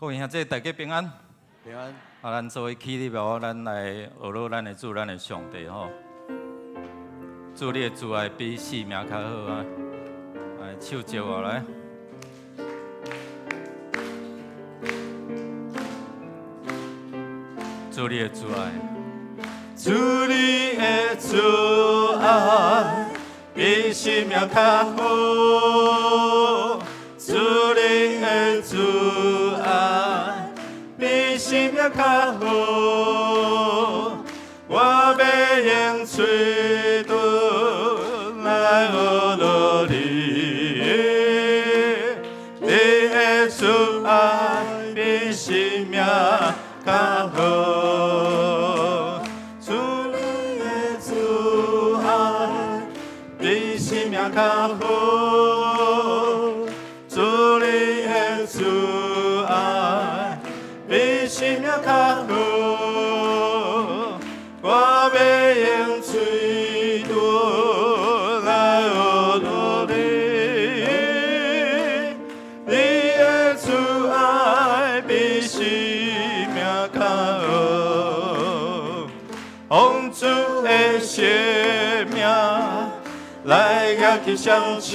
各位兄弟，大家平安。平安。啊，咱做伙起立哦，咱來學樂咱的主，咱的上帝吼。主你的慈愛比性命較好啊！來，手招我來。主你的慈愛，主你的慈愛比性命較好，主你的慈愛比性命較好，我欲用喙唇來學樂你，你的慈愛比性命較好，主你的慈愛比性命較好，主你的慈愛比性命較好，我欲用喙唇來學樂你，你的慈愛比性命較好，奉主的聖名來舉起雙手，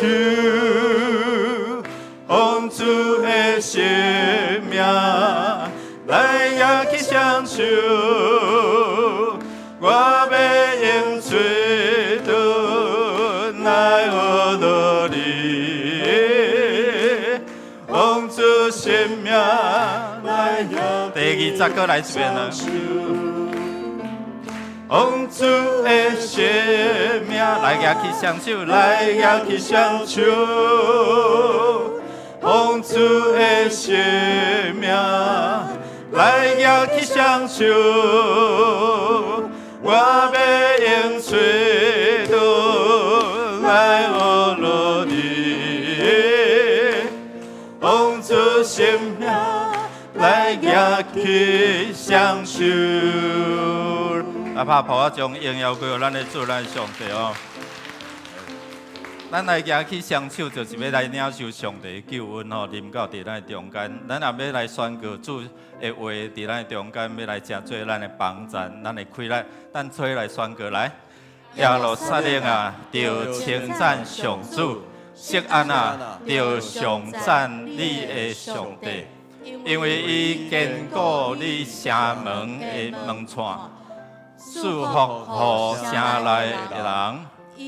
奉主的聖名來舉起雙手，我欲用喙唇來學樂你，奉主聖名來舉第二節閣來一遍啊！奉主的聖名來舉起雙手，來舉起雙手，奉主的聖名來舉起雙手，我欲用喙唇來學樂你，奉主聖名來舉起雙手。來拍噗仔，將榮耀歸予咱的主，咱的上帝哦。咱來舉起雙手，就是欲來領受上帝的救恩吼，臨到佇咱的中間。咱也欲來宣告主的話佇咱的中間，欲來成做咱的幫贊，咱的氣力。咱做伙來宣告來。耶路撒冷啊，著稱讚上主；錫安啊，著頌讚你的上帝，因為伊堅固你城門的門閂，賜福予城內的人，伊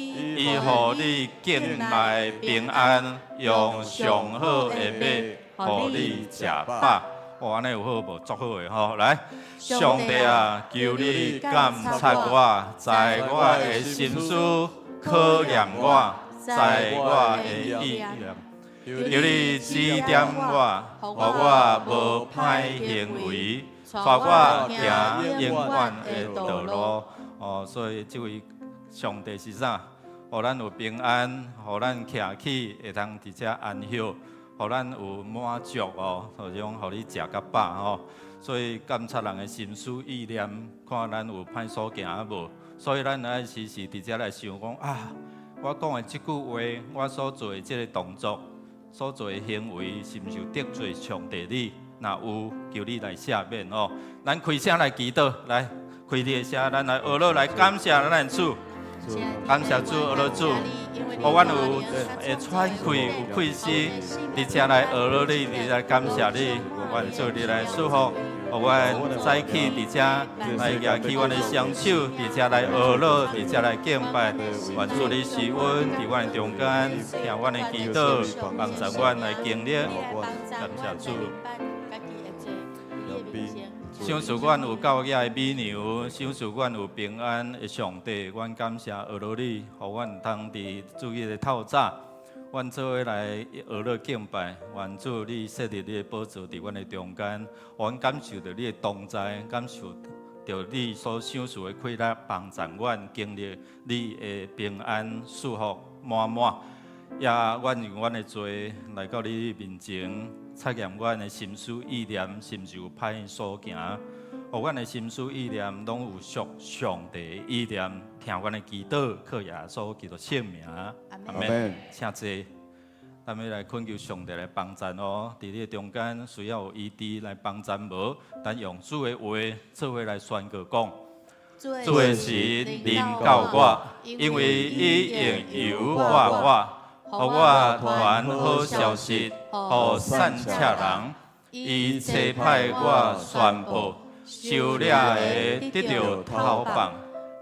予你境內平安，用上好的麥予你食飽。哇，按呢有好無？足好的吼！來，上帝啊，求你監察我，知我的心思，考驗我，知我的意念。求你指點我，予我無歹行為，帶我行永遠的道路。哦，所以這位上帝是啥？予咱有平安，予咱徛起會當佇遮安歇，予咱有滿足哦，就是講予你食較飽吼。所以監察人的心思意念，看咱有歹所行啊無？所以咱愛時時佇遮來想講啊，我講的這句話，我所做的這个動作，所做的行為，是毋是有得罪上帝你？若有，求你來赦免哦。咱開聲來祈禱，來開你的聲，咱來學樂來感謝咱的主，感謝主，學樂主，予阮有會喘氣，有氣息，佇遮來學樂你，佇遮感謝你，願主你來祝福，予阮早起佇遮來舉起阮的雙手，佇遮來學樂，佇遮來敬拜，願主你施恩佇阮的中間，聽阮的祈禱，幫助阮來經歷，感謝主。賞賜阮有夠額的米糧，賞賜阮有平安的上帝，阮感謝學樂你，予阮通佇主日的透早，阮做伙來學樂敬拜，願主你設立你的寶座佇阮的中間，予阮感受著你的同在，感受著你所賞賜的氣力，幫助阮經歷你的平安祝福滿滿。也阮用阮的罪來到你面前，察驗阮的心思意念，是毋是有歹所行？予阮的心思意念攏有屬上帝的意念，聽阮的祈禱，靠耶穌基督聖名，阿門。請坐。咱欲來懇求上帝來幫贊哦。佇你的中間需要有醫治來幫贊無？咱用主的話做伙來宣告講。主的神臨到我，因為伊用油抹我，予我傳好消息，予散赤人。伊差派我宣布，受掠的得著透放，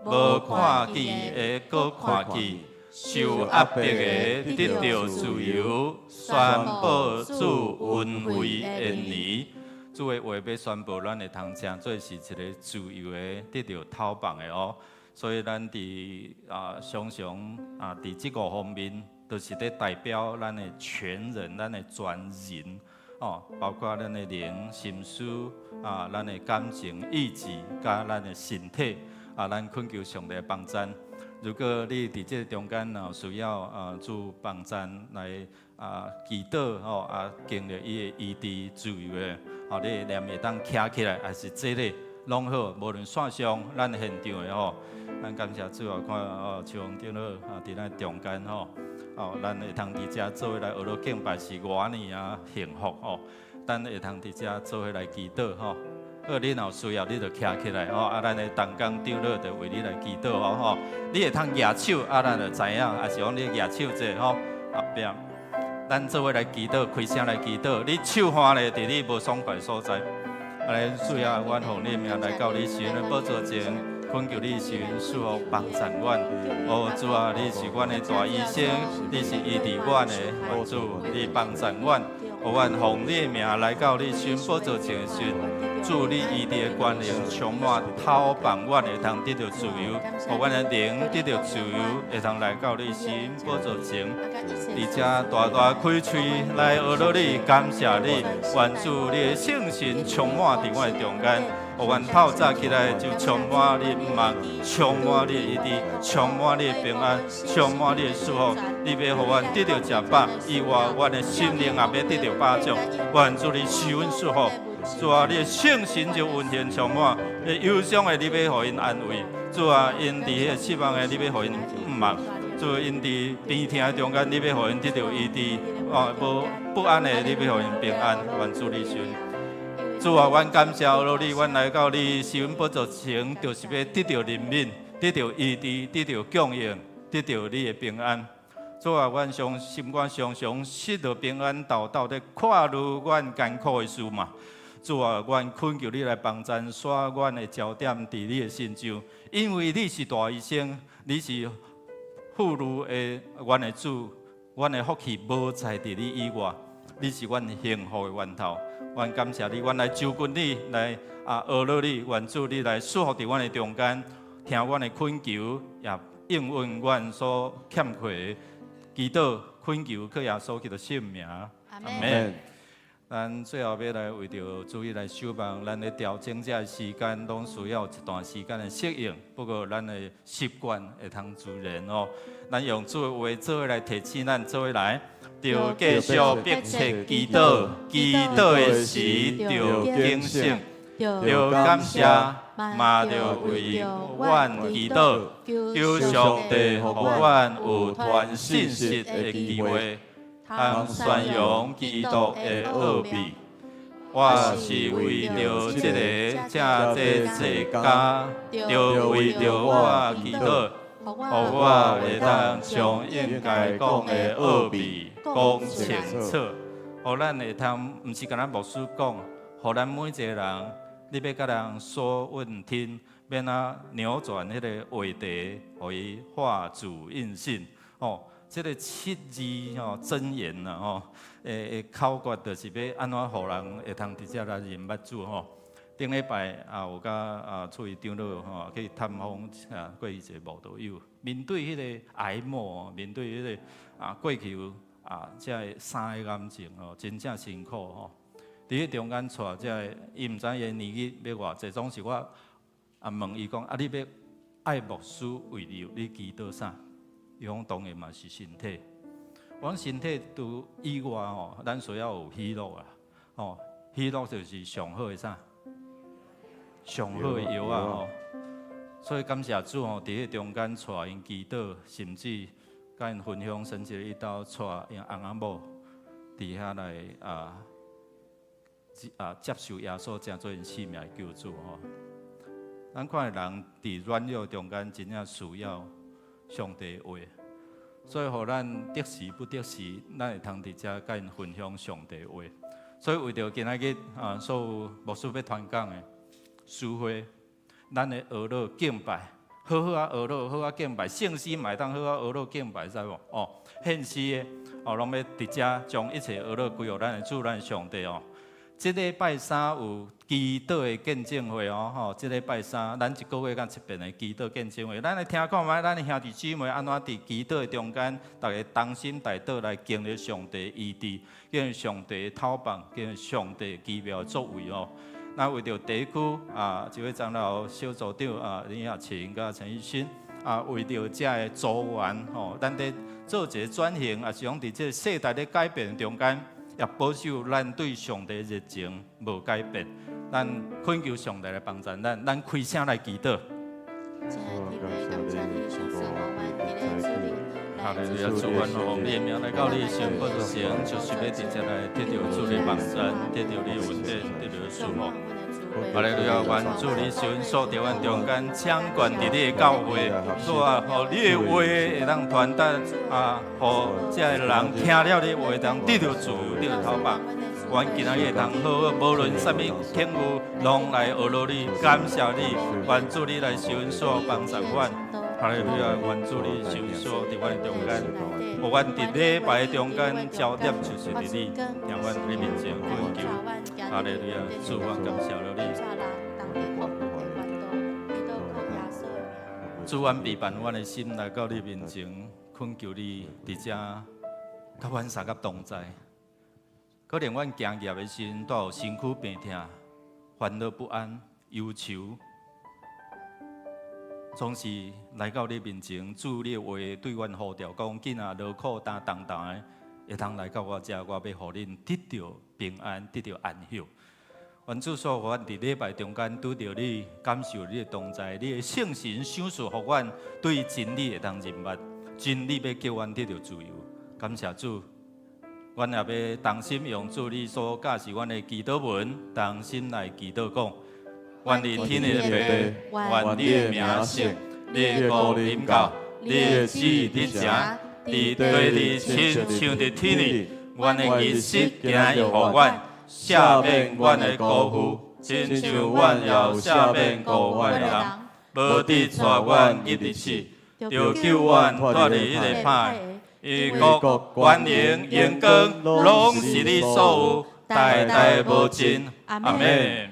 無看見的閣看見，受壓迫的得著自由，宣布主恩惠的年。主的話欲宣布，咱會通成做是一个自由的，得著透放的哦。所以咱佇常常佇這五方面，都是咧代表咱的全人，咱的全人哦，包括咱的靈、心思咱的感情、意志，佮咱的身體咱懇求上帝幫贊。如果你佇這个中間若有需要主幫贊來祈禱吼經歷伊的醫治自由的，你連會當徛起來，抑是坐咧，攏好，無論線上咱現場的吼，咱感謝主啊，看哦，秋紅長老佇咱中間吼，咱會通佇遮做伙來學樂敬拜是偌爾仔幸福吼，咱會通佇遮做伙來祈禱吼。好，你若有需要，你就徛起來吼，咱的同工長老就為你來祈禱哦吼。你會通舉手，咱就知影，抑是講你舉手者吼，後壁，咱做伙來祈禱，開聲來祈禱。你手換咧，佇你無爽快的所在。來，主啊，阮奉你名來到你施恩的寶座前，懇求你施恩賜福幫贊阮。哦，主啊，你是阮的大醫生，你是醫治阮的，哦主，你幫贊阮。予阮奉你的名來到你施恩寶座前的時陣，主你醫治的權能充滿透放阮會通得著自由，予阮的靈得著自由，會通來到你施恩寶座前，佇遮大大開喙來學樂你，感謝你，願主你的聖神充滿佇阮的中間，予阮透早起來就充滿你的盼望，充滿你的醫治，充滿你的平安，充滿你的祝福。你欲予阮得著食飽，以外，阮的心靈也欲得著飽足。願主你賜阮祝福。主啊，你的聖神就運行充滿，憂傷的你欲予𪜶安慰。主啊，𪜶佇彼个失望的你欲予𪜶盼望。主，𪜶佇病痛的中間，你欲予𪜶得著醫治。無不安的你欲予𪜶平安。願主你賜。主啊，阮感謝你，阮來到你施恩寶座前，就是欲得著憐憫，得著醫治，得著供應，得著你的平安。主啊，阮常心肝常常失落平安，沓沓咧看愈阮艱苦的事嘛。主啊，阮懇求你來幫贊，徙阮的焦點佇你的身上，因為你是大醫生，你是富裕的阮的主，阮的福氣無在佇你以外，你是阮幸福的源頭。阮感謝你，阮來就近你，來學樂你，願主你來賜福佇阮的中間，聽阮的懇求，也應允阮所欠缺的祈禱懇求，靠耶穌基督聖名，阿門。咱最後欲來為著主日來守望，咱咧調整這个時間，攏需要一段時間的適應。不過咱的習慣會通自然哦。咱用主的話做伙來提醒咱做伙來，著繼續迫切祈禱，祈禱的時著警醒，著感謝，嘛著為阮祈禱，求上帝予阮有傳信息的機會，通宣揚基督的奧秘。我是為著這个才做坐監，著為著我祈禱，予我會當將應該講的奧秘講清楚，予咱會通，毋是干焦牧師講，予咱每一个人，你欲共人說問聽，欲按怎扭轉彼个話題，予伊化主應信。哦，這个七字吼箴言啦吼，的口訣就是欲按怎予人會通直接來認捌主吼。頂禮拜有佮厝裡長老吼去探訪過去一个慕道友，面對彼个癌末，面對彼个過去有這个三个癌症吼，真正辛苦吼。佇彼中間帶這个，伊毋知伊的年日欲偌濟，總是我問伊講你欲愛牧師為你祈禱啥？伊講當然嘛是身體。我講身體除以外吼，咱需要有喜樂啊，吼，喜樂就是上好的啥？上好的藥啊吼。所以感謝主吼，佇彼中間帶𪜶祈禱，甚至佮𪜶分享神蹟一道帶𪜶翁仔某。佇遐來接受耶穌成做𪜶性命的救主吼。咱看人佇軟弱中間，真正需要上帝的話，所以予咱得時不得時，咱會通佇遮佮𪜶分享上帝的話。所以為著今仔日啊，所有牧師欲傳講的詩會，咱會學樂敬拜，好好仔學樂，好仔敬拜，聖詩嘛會當好仔學樂敬拜，知無？哦，獻詩的哦，攏欲佇遮將一切學樂歸予咱的主，咱的上帝哦。這禮拜三有祈禱的見證會哦，吼！這禮拜三，咱一個月敢一遍的祈禱見證會，咱來聽看覓，咱的兄弟姊妹按怎佇祈禱的中間，逐家同心代禱來經歷上帝醫治，經歷上帝的透放，經歷上帝奇妙的作為哦。那為著地區啊，這位長老小組長啊，林雅琴佮陳玉新啊，為著這个組員吼，咱佇做一個轉型，也是講佇這個世代咧改變中間。也保守咱對上帝熱情無改變，咱懇求上帝來幫助咱，咱開聲來祈禱。哈利路亞，主，阮奉你的名來到你的聖寶座前，就是欲直接來得著主的幫助，得著你的恩典，得著祝福。哈利路亞，願主你施恩所佇阮中間，掌權佇你的教會，主啊，予你的話會當傳達啊，予這个人聽了你的話，會當得著自由，得著透放。願今仔日會當好好，無論啥物境遇，攏來學樂你，感謝你，願主你來施恩所幫助阮。哈利路亞，願主你施恩所佇阮的中間，予阮佇禮拜的中間焦點就是佇你，聽阮佇你面前懇求。哈利路亞，主，阮感謝了你。主，阮卑賤阮的心來到你面前，懇求你佇遮佮阮相佮同在。可能阮行業的時陣，帶有身軀病痛、煩惱不安、憂愁，總是來到你面前，主你的話對阮呼召講：囝仔勞苦擔重擔的，會當來到我遮，我欲予恁得著平安，得著安息。願主所予阮佇禮拜中間拄著你，感受你的同在，你的聖神賞賜予阮對真理會當認捌，真理欲叫阮得著自由。感謝主，阮也欲同心用主你所教示阮的祈禱文，同心來祈禱講：願佇天的父，願你的名聖，你的國臨到，你的旨意佇成，佇地裡親像佇天裡。阮的日食今日予阮，赦免阮的辜負，親像阮也有赦免辜負阮的人。無得帶阮入佇試，著救阮脫離彼个歹的。因為國、權能、榮光，攏是你所有，代代無盡。阿們。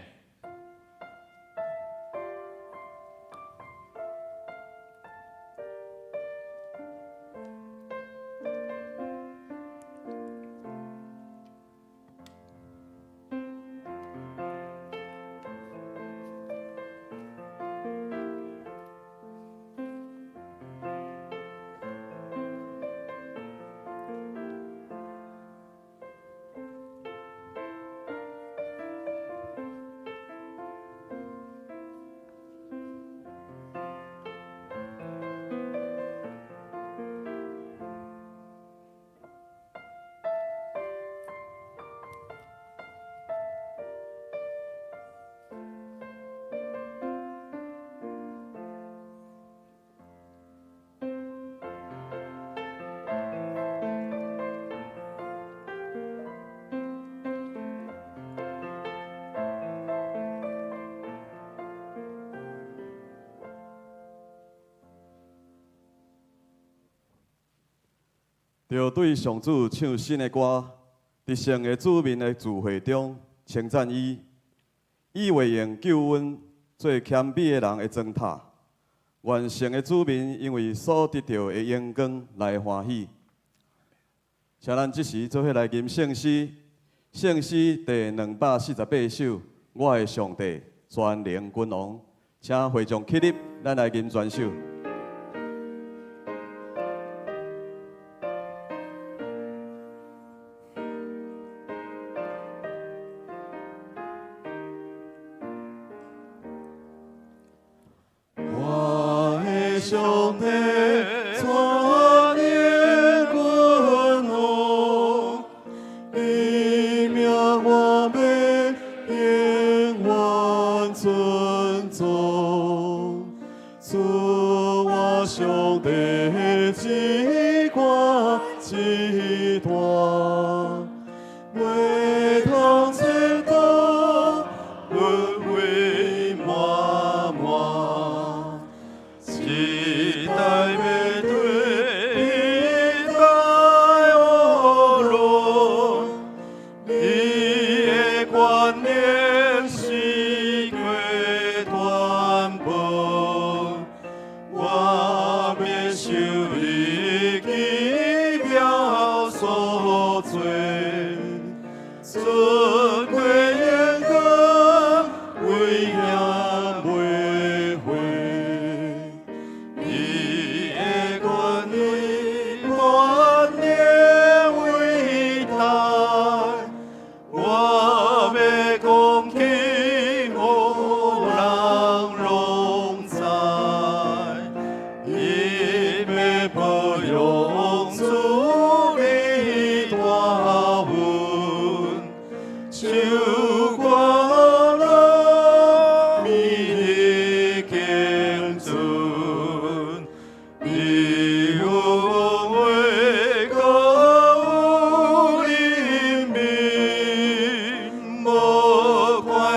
著對上主唱新的歌，佇聖的子民的聚會中稱讚伊，伊會用救恩做謙卑的人的燈塔。願聖的子民因為所得著的榮光來歡喜。請咱這時做伙來吟聖詩，聖詩第248首，我的上帝全能君王，請會眾起立，咱來吟全首。我的上帝，全能君王，你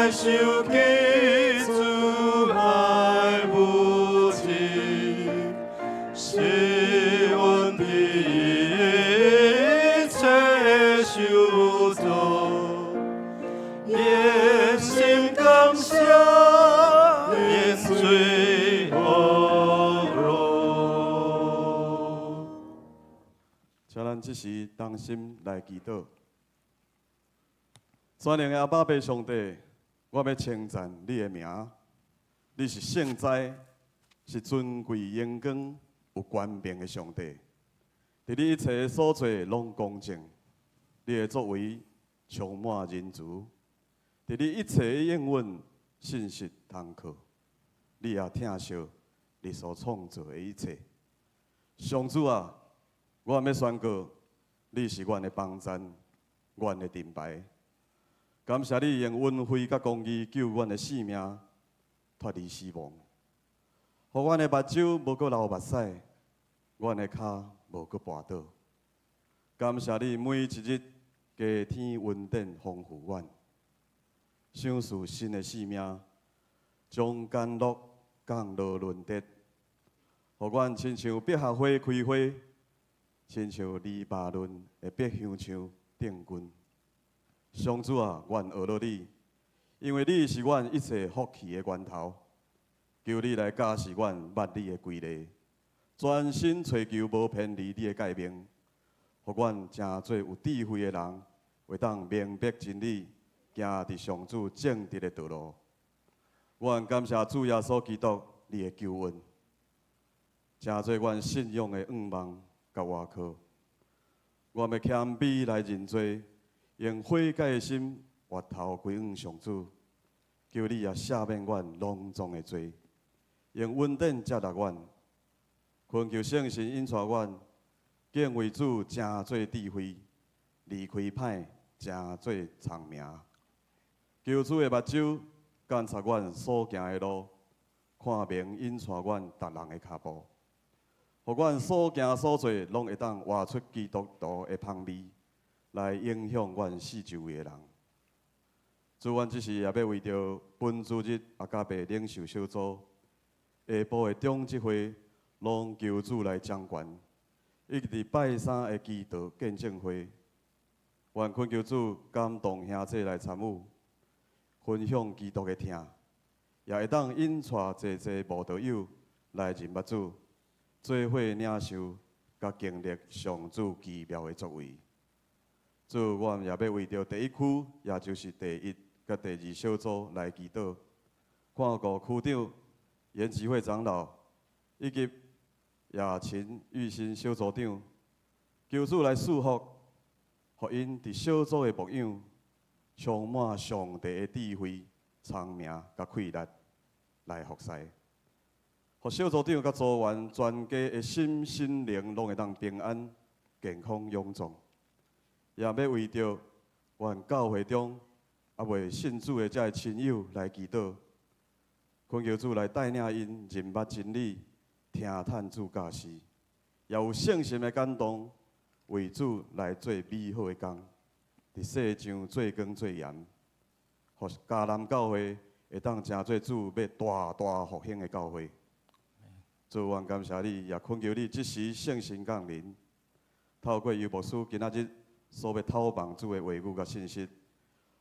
來受起主愛無盡，是阮佇一切受造，連心感謝，連嘴呵樂。請咱這時同心來祈禱。全能的阿爸父上帝，我欲稱讚你的名。你是聖哉，是尊貴榮光、有權柄的上帝。佇你一切所做攏公正，你的作為充滿仁慈。佇你一切的應允信實通靠，你也疼惜你所創造的一切。上主啊，我欲宣告，你是阮的幫贊，阮的盾牌。感謝你用恩惠佮公義救阮的性命脫離死亡，予阮的目睭無閣流目屎，阮的跤無閣跋倒。感謝你每一日加添恩典豐富阮，賞賜新的生命，將甘露降落輪得，予阮親像百合花開花，親像黎巴嫩的百香樹頂根。上主啊，阮呵咾你，因為你是阮一切福氣的源頭。求你來教示阮捌你的規例，專心揣求無偏離你的誡命，予阮成做有智慧的人，會當明白真理，行佇上主正直的道路。阮感謝主耶穌基督你的救恩，成做阮信仰的向望佮倚靠。阮欲謙卑來認罪，用悔改的心，回頭歸向上主，求你也赦免阮攏總的罪，用恩典接納阮，懇求聖神引帶阮，敬畏主，成做智慧，離開歹，成做聰明。求主的目睭監察阮所行的路，看明引帶阮逐人的跤步，予阮所行所做，攏會當活出基督徒的芳味，來影響阮四周圍的人。主，阮這時也欲為著本主日阿加伯領袖小組下晡的長執會，攏求主來掌權，以及佇拜三的祈禱見證會，願懇求主感動兄弟來參與，分享基督的疼，也會當引帶濟濟慕道友來認捌主，做伙領受佮經歷上主奇妙的作為。主，阮也欲為著第一區，也就是第一佮第二小組來祈禱，看顧區長嚴吉慧長老以及雅琴玉心小組長，求主來賜福，予𪜶佇小組的牧養充滿上帝的智慧、聰明佮氣力來服侍，予小組長佮組員全家的心、身靈攏會當平安、健康、勇壯。也欲為著阮教會中猶未信主的這个親友來祈禱，懇求主來帶領𪜶認捌真理，聽趁主教示，也有聖神的感動，為主來做美好的工，佇世上做光做鹽，予迦南教會會當成做主欲大大復興的教會。主，阮感謝你，也懇求你這時聖神降臨，透過尤牧師今仔日所欲透放主的話語佮信息，予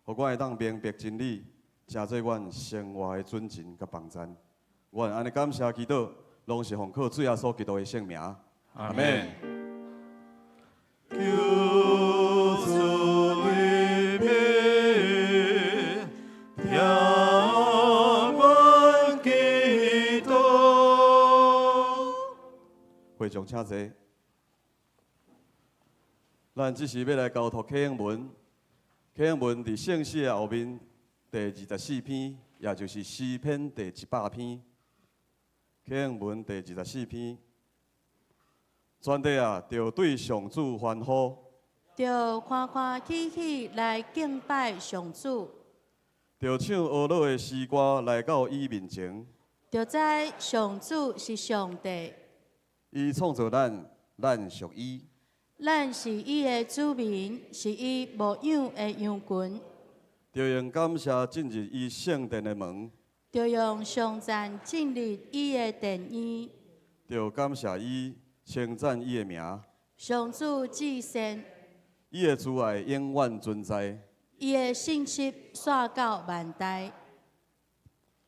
阮會當明白真理，成做阮生活的準繩佮幫贊。阮按呢感謝祈禱，攏是奉靠主耶穌基督的聖名。阿們。求主的名，聽阮祈禱。會眾請坐。咱這時欲來交託啟應文，啟應文佇聖詩的後面第24篇，也就是詩篇第100篇。啟應文第24篇，全地啊，著對上主歡呼，著歡歡喜喜來敬拜上主，著唱呵咾的詩歌來到伊面前。著知上主是上帝，伊創造咱，咱屬伊。咱是伊的子民，是伊牧養的羊群。著用感謝進入伊聖殿的門，著用頌讚進入伊的殿院。著感謝伊，稱讚伊的名。上主至善，伊的慈愛永遠存在。伊的信實紲到萬代。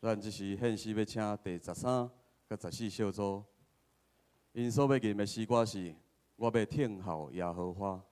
咱這時獻詩欲請第13佮14小組，𪜶所欲吟的詩歌是：我欲聽候耶和華。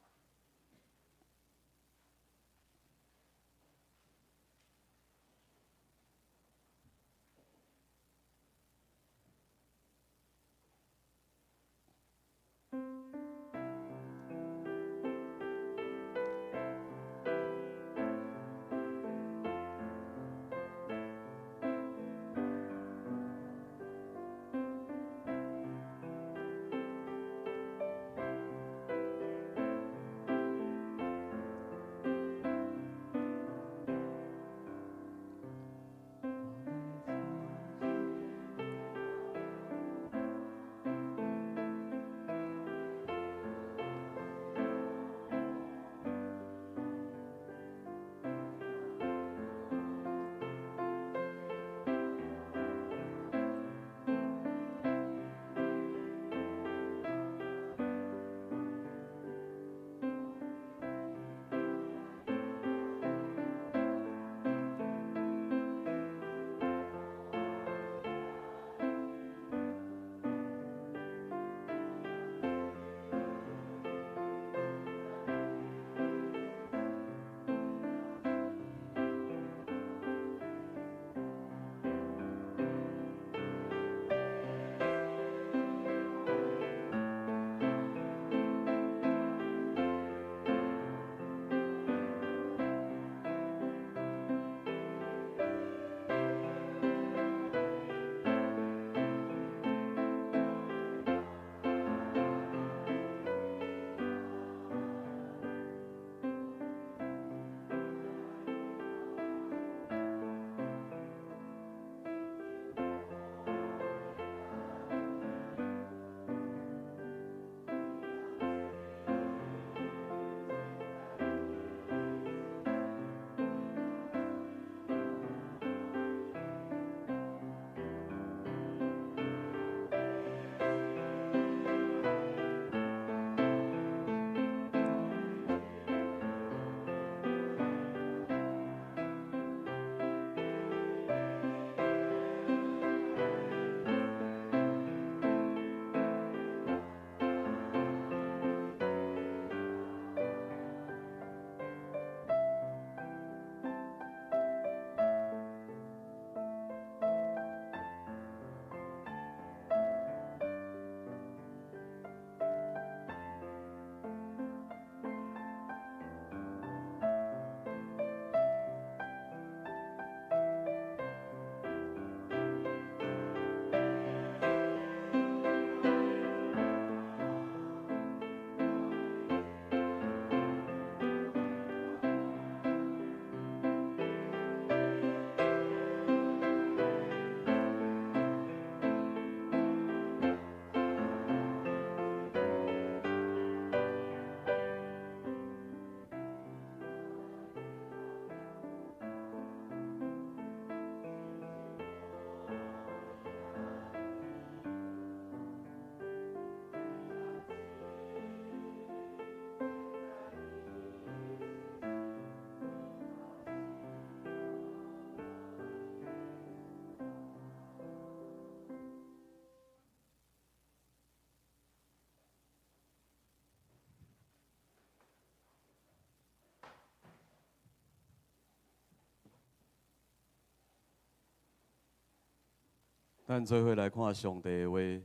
咱做伙來看上帝的話，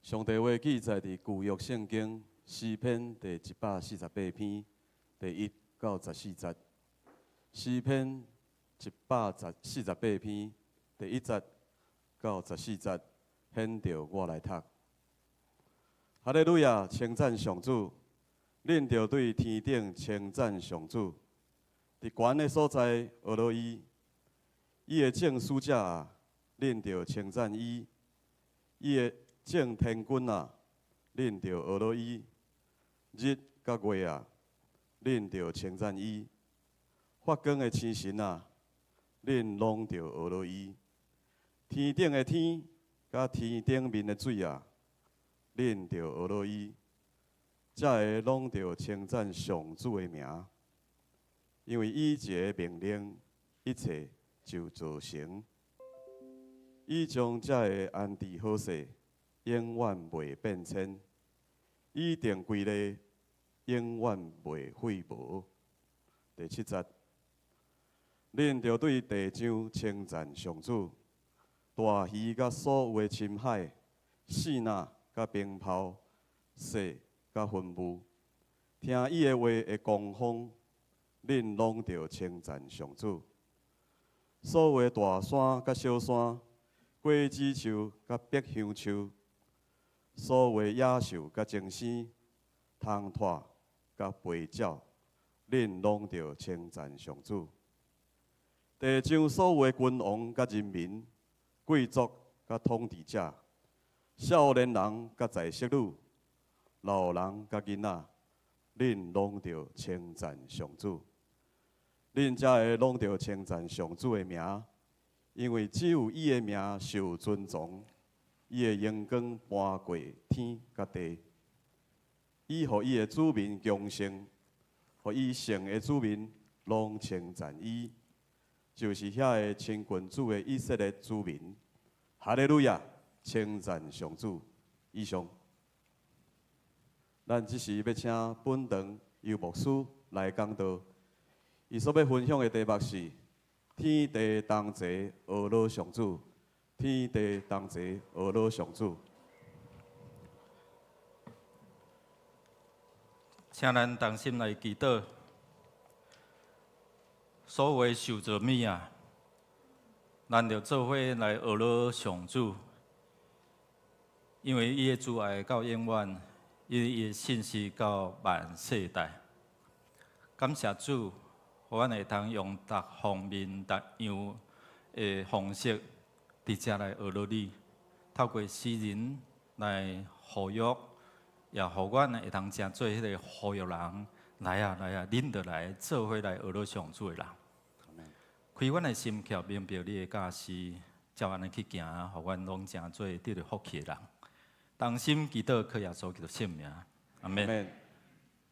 上帝話記載佇舊約聖經詩篇第148篇第1到14節。詩篇148篇第1節到14節，現著我來讀。哈利路亞，稱讚上主！恁著對天頂稱讚上主，佇懸的所在呵咾伊，伊的眾使者啊！恁著稱讚伊，伊的眾天軍啊，恁著呵咾伊，日佮月啊，恁著稱讚伊。發光的星辰啊，恁攏著學樂伊；天頂的天，佮天頂面的水啊，恁著學樂伊。這个攏著稱讚上主的名，因為伊一个命令，一切就造成。伊將這个安置好勢，永遠袂變遷；伊定規例，永遠袂廢無。第七節，恁著對地上稱讚上主，大魚佮所有的深海，爍爁佮冰雹，雪佮雲霧，聽伊的話的狂風，恁攏著稱讚上主。所有的大山佮小山，果子樹佮碧香樹，所有的野獸佮精牲，蟲豸佮飛鳥，恁攏著稱讚上主。地上所有的君王佮人民、貴族佮統治者、少年人佮在室女、老人佮囡仔，恁攏著稱讚上主。恁這个攏著稱讚上主的名，因為只有伊的名受尊崇，伊的榮光搬過天佮地。伊予伊的子民強盛，予伊聖的子民攏稱讚伊，就是遐个親近主的以色列子民。哈利路亞，稱讚上主。以上，咱這時欲請本堂游牧師來講道，伊所欲分享的題目是：天地同齊學樂上主，天地同齊學樂上主。請咱同心來祈禱。所有的受造物啊，咱著做伙來學樂上主，因為伊的慈愛到永遠，伊的信實到萬世代。感謝主，予阮會當用逐方面、逐樣的方式，佇遮來學樂你，透過詩人來呼籲，也予阮會當成做彼個呼籲人，來啊來啊，恁著來做伙來學樂上主的人。開阮的心竅，明白你的教示，照按呢去行，予阮攏成做得著福氣的人。同心祈禱，靠耶穌基督聖名，阿門。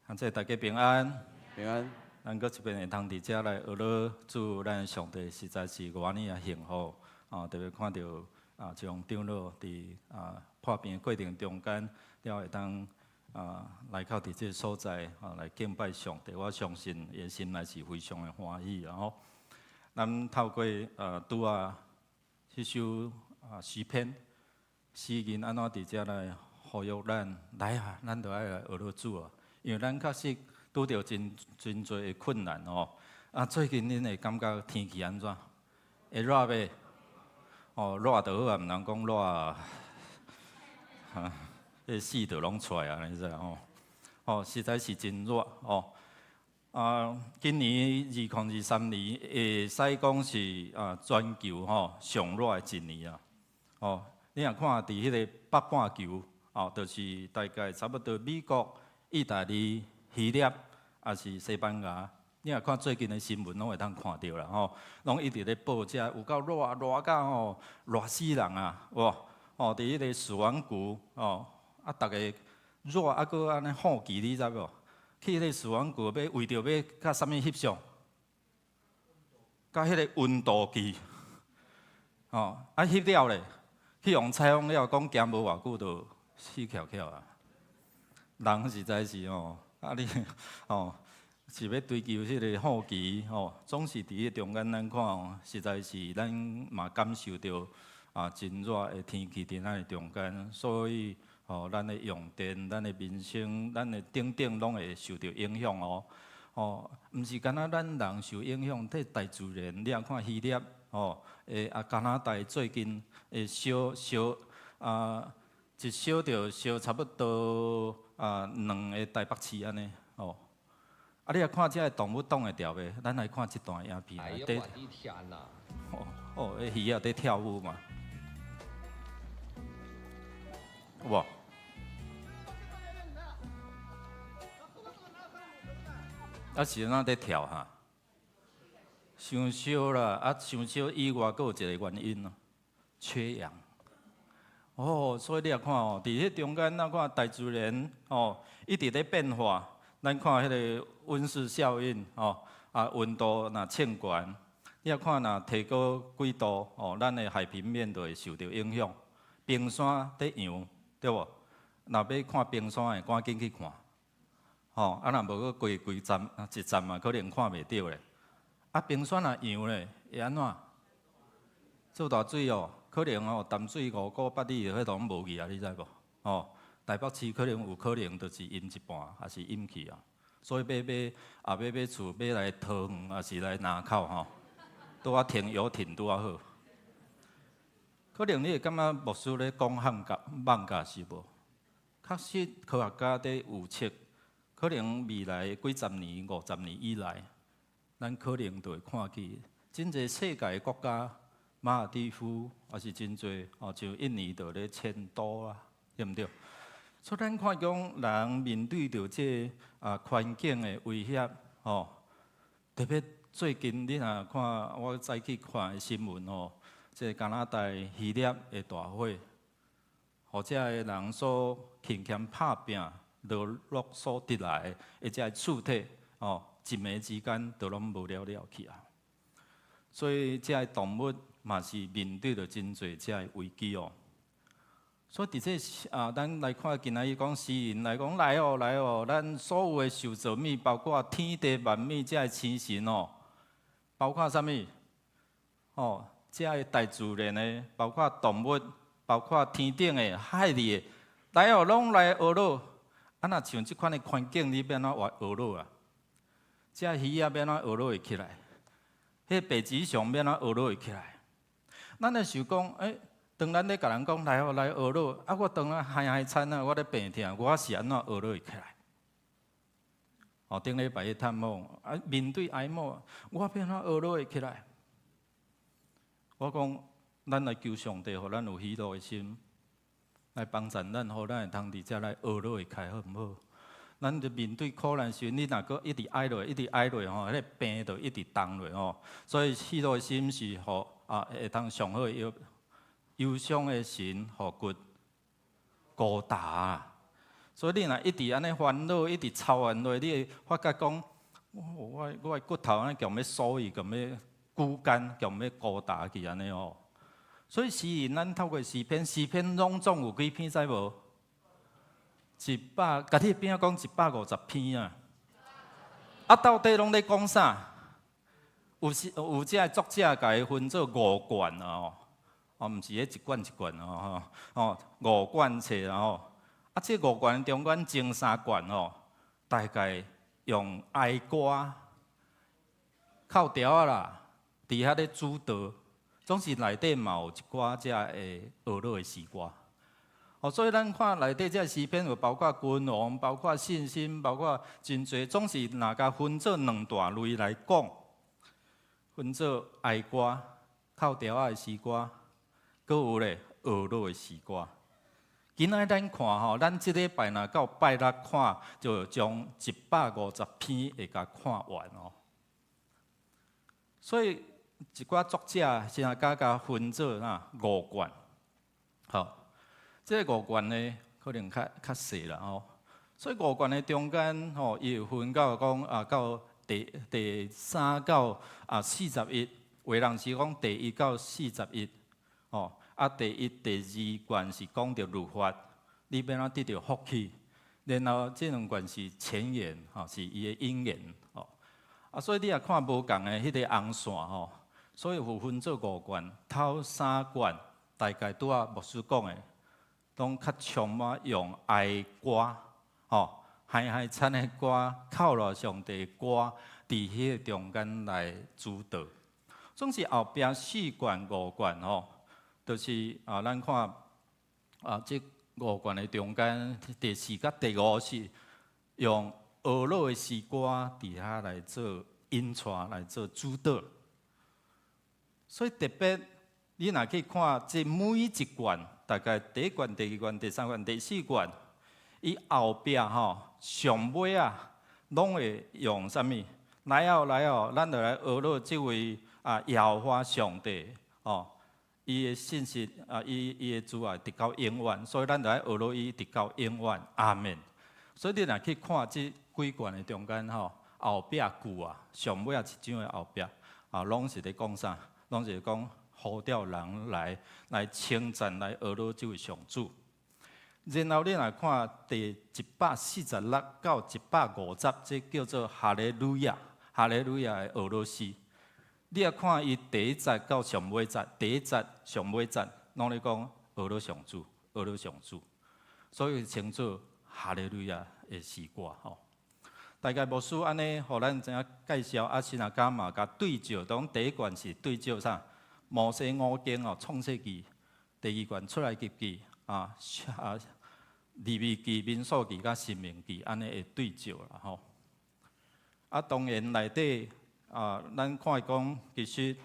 感謝大家平安。平安。咱閣一遍會通佇遮來學樂主，咱上帝實在是偌爾仔幸福啊！特別看著啊，這種長老佇啊破病的過程中間，了會當啊來到佇這个所在啊來敬拜上帝，我相信伊的心內是非常的歡喜啊！吼，咱透過拄仔彼首啊詩篇，詩人按怎佇遮來呼籲咱來啊，咱著愛來學樂主啊，因為咱確實拄著真真濟的困難哦。啊，最近恁會感覺天氣按怎？會熱袂？哦，熱就好啊，毋通講熱，哈，彼個死就攏出來啊，你知吼？哦，實在是真熱哦。啊，今年2023年會使講是啊全球吼上熱的一年啊。哦，你若看佇彼個北半球，哦，就是大概差不多美國、意大利、希臘，抑是西班牙。你若看最近的新聞，攏會當看著啦吼，攏一直咧報這有夠熱，熱到吼熱死人啊！哇，哦，佇彼個死亡谷哦，啊，逐个熱啊，閣按呢好奇，你知無？去彼個死亡谷欲為著欲佮啥物翕相？佮彼个溫度計，哦，啊翕了咧，去予採訪了，講行無偌久就死翹翹啊！人實在是吼，啊你吼是欲追求彼个好奇吼，總是佇彼中間咱看吼，實在是咱嘛感受著啊真熱的天氣佇咱的中間，所以吼咱的用電、咱的民生、咱的等等攏會受著影響哦。吼，毋是干焦咱人受影響，這大自然你若看希臘吼，啊加拿大最近會燒燒啊，一燒著燒差不多啊兩个台北市按呢吼。啊，你若看這个動物擋會牢袂？咱來看這段影片內底。哎呦我的天哪！哦哦，彼魚仔佇跳舞嘛。哇！啊是按怎佇跳哈？傷燒啦，啊，傷燒以外，閣有一個原因咯，缺氧。哦，所以你也看哦，佇彼中間，咱看大自然哦，一直咧變化。咱看彼个溫室效應哦，啊，溫度若升懸，你也看若提高幾度哦，咱的海平面就會受著影響。冰山佇溶，對無？若欲看冰山的，趕緊去看。吼，啊，若無閣過幾站，一站嘛，可能看袂著咧。啊，冰山若溶咧，會按怎？做大水哦，可能哦，淡水五股八里，彼攏無去啊，你知無？哦，台北市可能有可能就是淹一半，抑是淹去啊。所以欲買啊，欲買厝，欲來桃園，抑是來林口吼，拄仔停遊艇拄仔好。可能你會感覺牧師咧講譀甲蠓甲是無？確實科學家佇預測，可能未來幾十年、50年以來，咱可能就會看見真濟世界國家，馬爾地夫抑是真濟哦，像印尼就咧遷都啊，對毋對？所以咱看講人面對著這啊環境的威脅，吼，特別最近你若看我早起看的新聞吼，這加拿大希臘的大火，予遮的人所勤儉拍拚勞碌所得來的這个厝體，哦，一暝之間就攏無了了去啊！所以這个動物嘛是面對著真濟這个危機哦。所以佇這啊，咱來看今仔日講詩人來講來哦來哦，咱所有的受造物，包括天地萬物，這个星辰哦，包括啥物？哦，這个大自然的，包括動物，包括天頂的、海裡的，來哦，攏來學樂。啊，若像這款的環境，你欲按怎活學樂啊？這魚仔欲按怎學樂會起來？彼北極熊欲按怎學樂會起來？咱會想講，欸，當咱咧共人講來哦來學樂，啊，我當啊害害慘啊，我咧病疼，我是按怎學樂會起來？哦，頂禮拜去探訪，啊，面對哀莫，我欲按怎學樂會起來？我講，咱來求上帝，予咱有喜樂的心，來幫助咱，予咱會通佇遮來學樂會起來，好毋好？咱就面對苦難時，你若閣一直哀落，一直哀落吼，彼个病就一直重落吼。所以喜樂的心是予啊，會當上好的藥。憂傷的神予骨孤焦。所以你若一直按呢煩惱，一直操煩落，你會發覺講，我的骨頭按呢強欲酥去，強欲骨乾，強欲孤焦去按呢哦。所以詩人咱透過詩篇，詩篇攏總有幾篇知無？一百，共你邊仔講150篇啊！啊，到底攏咧講啥？有時有這个作者共伊分做五卷啊吼，哦，毋是彼一卷一卷哦吼，哦，五卷冊啊吼。啊，這五卷中間前三卷吼，大概用哀歌、哭調仔啦，佇遐咧主導，總是內底嘛有一寡這个學樂的詩歌。哦，所以咱看內底這詩篇有包括君王，包括信心，包括真濟，總是若共分做兩大類來講，分做哀歌、哭調仔的詩歌，閣有咧學樂的詩歌。今仔咱看吼，咱這禮拜若到拜六看，就將150篇會共看完哦。所以一寡作者現在共共分做哪五卷，好。這個五卷呢，可能較較細啦吼。所以五卷的中間吼，伊會分到講啊，到第三到啊四十一，有的人是講第一到四十一，吼啊第一、第二卷是講著律法，你欲按怎得著福氣，然後這兩卷是前言，吼是伊的引言，吼啊，所以你若看無仝的彼個紅線吼，所以有分做五卷，頭三卷大概拄仔牧師講的，攏較充滿用哀歌，吼，害害慘的歌，靠賴上帝的歌，佇彼個中間來主導。總是後壁四卷五卷吼，就是啊，咱看啊，這五卷的中間，第四佮第五是用學樂的詩歌佇遐來做引帶，來做主導。所以特別，你若去看這每一卷，大概第一卷、第二卷、第三卷、第四卷，伊後壁吼上尾啊，攏會用啥物？來哦來哦，咱就來學落這位啊耶和華上帝哦，伊的信實啊，伊的慈愛直到永遠，所以咱就愛學落伊直到永遠。阿門。所以你若去看這幾卷的中間吼，後壁句啊，上尾仔一章的後壁啊，攏是咧講啥？攏是講呼召人來稱讚、來學落這位上主。然後你若看第146到150，這叫做哈利路亞，哈利路亞的學落詩。你若看伊第一節到上尾節，第一節上尾節，攏咧講學落上主，學落上主，所以稱做哈利路亞的詩歌吼。大概牧師按呢，予咱知影介紹，啊，先若加嘛共對照，當第一卷是對照啥？摩西五經哦，創世記；第二卷出埃及記啊，利未記、民數記佮申命記，按呢會對照啦吼。啊，當然內底啊，咱看講其實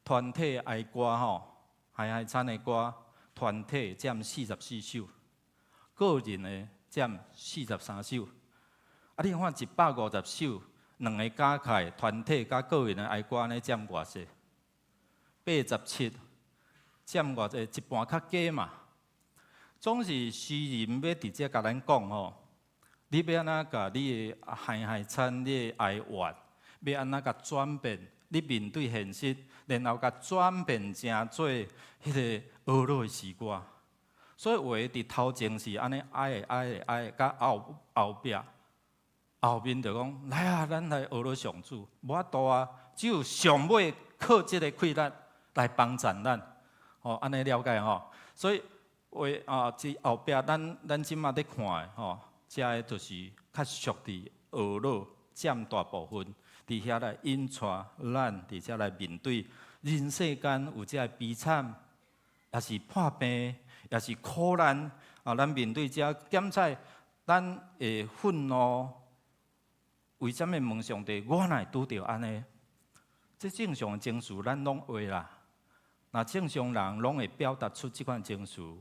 團體哀歌吼，海海餐的歌，團體佔44首，個人的佔43首。啊，你看150首，兩个加起來，團體佮個人的哀歌，按呢佔偌濟？87，佔偌濟？一半較加嘛。總是詩人欲直接共咱講吼，你欲按怎共你的海海餐、你的哀怨，欲按怎共轉變？你面對現實，然後共轉變成做彼个學落的詩歌。所以話佇頭前是按呢哀的哀的哀的，佮後後壁後面就講來啊，咱來學落上主，無法度啊，只有上尾靠這个氣力來幫贊咱，吼，按呢了解吼。所以話啊，這後壁咱這馬咧看的吼，這个就是較屬佇學落佔大部分，佇遐來引帶咱，佇遮來面對人世間有這个悲慘，抑是破病，抑是苦難啊！咱面對這檢採，咱會憤怒，為啥物問上帝？我哪會拄著按呢？這正常的情緒咱攏會啦。若正常人攏會表達出這款情緒，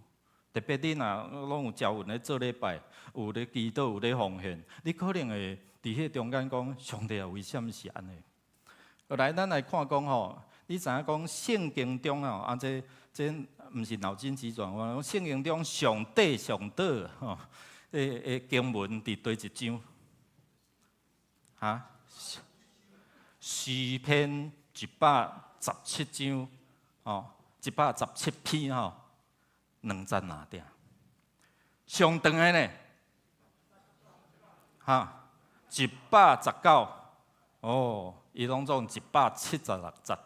特別你若攏有朝雲咧做禮拜，有咧祈禱，有咧奉獻，你可能會佇彼中間講：上帝啊，為啥物是按呢？來，咱來看講吼，你知影講聖經中吼，啊，這毋是腦筋急轉彎，聖經中上帝上倒吼，的經文佇佗一章？哈？詩篇117章，吼，117篇吼，兩節爾爾。上長的呢？哈，119，哦，伊攏總176節，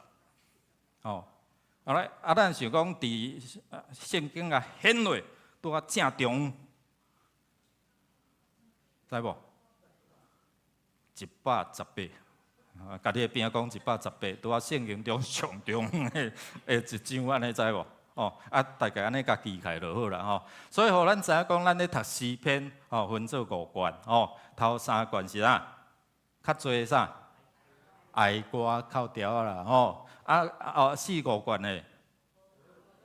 哦，啊來，啊，咱想講佇聖經啊顯落拄啊正中，知無？118，共你的邊仔講一百十八，拄啊聖經中上長的一章，按呢知無？哦，啊，大概按呢共記起來就好啦吼。所以，予咱知影講，咱咧讀詩篇，吼，分做五卷，吼，頭三卷是啥？較濟啥？哀歌哭調啦，吼，啊哦，四五卷的，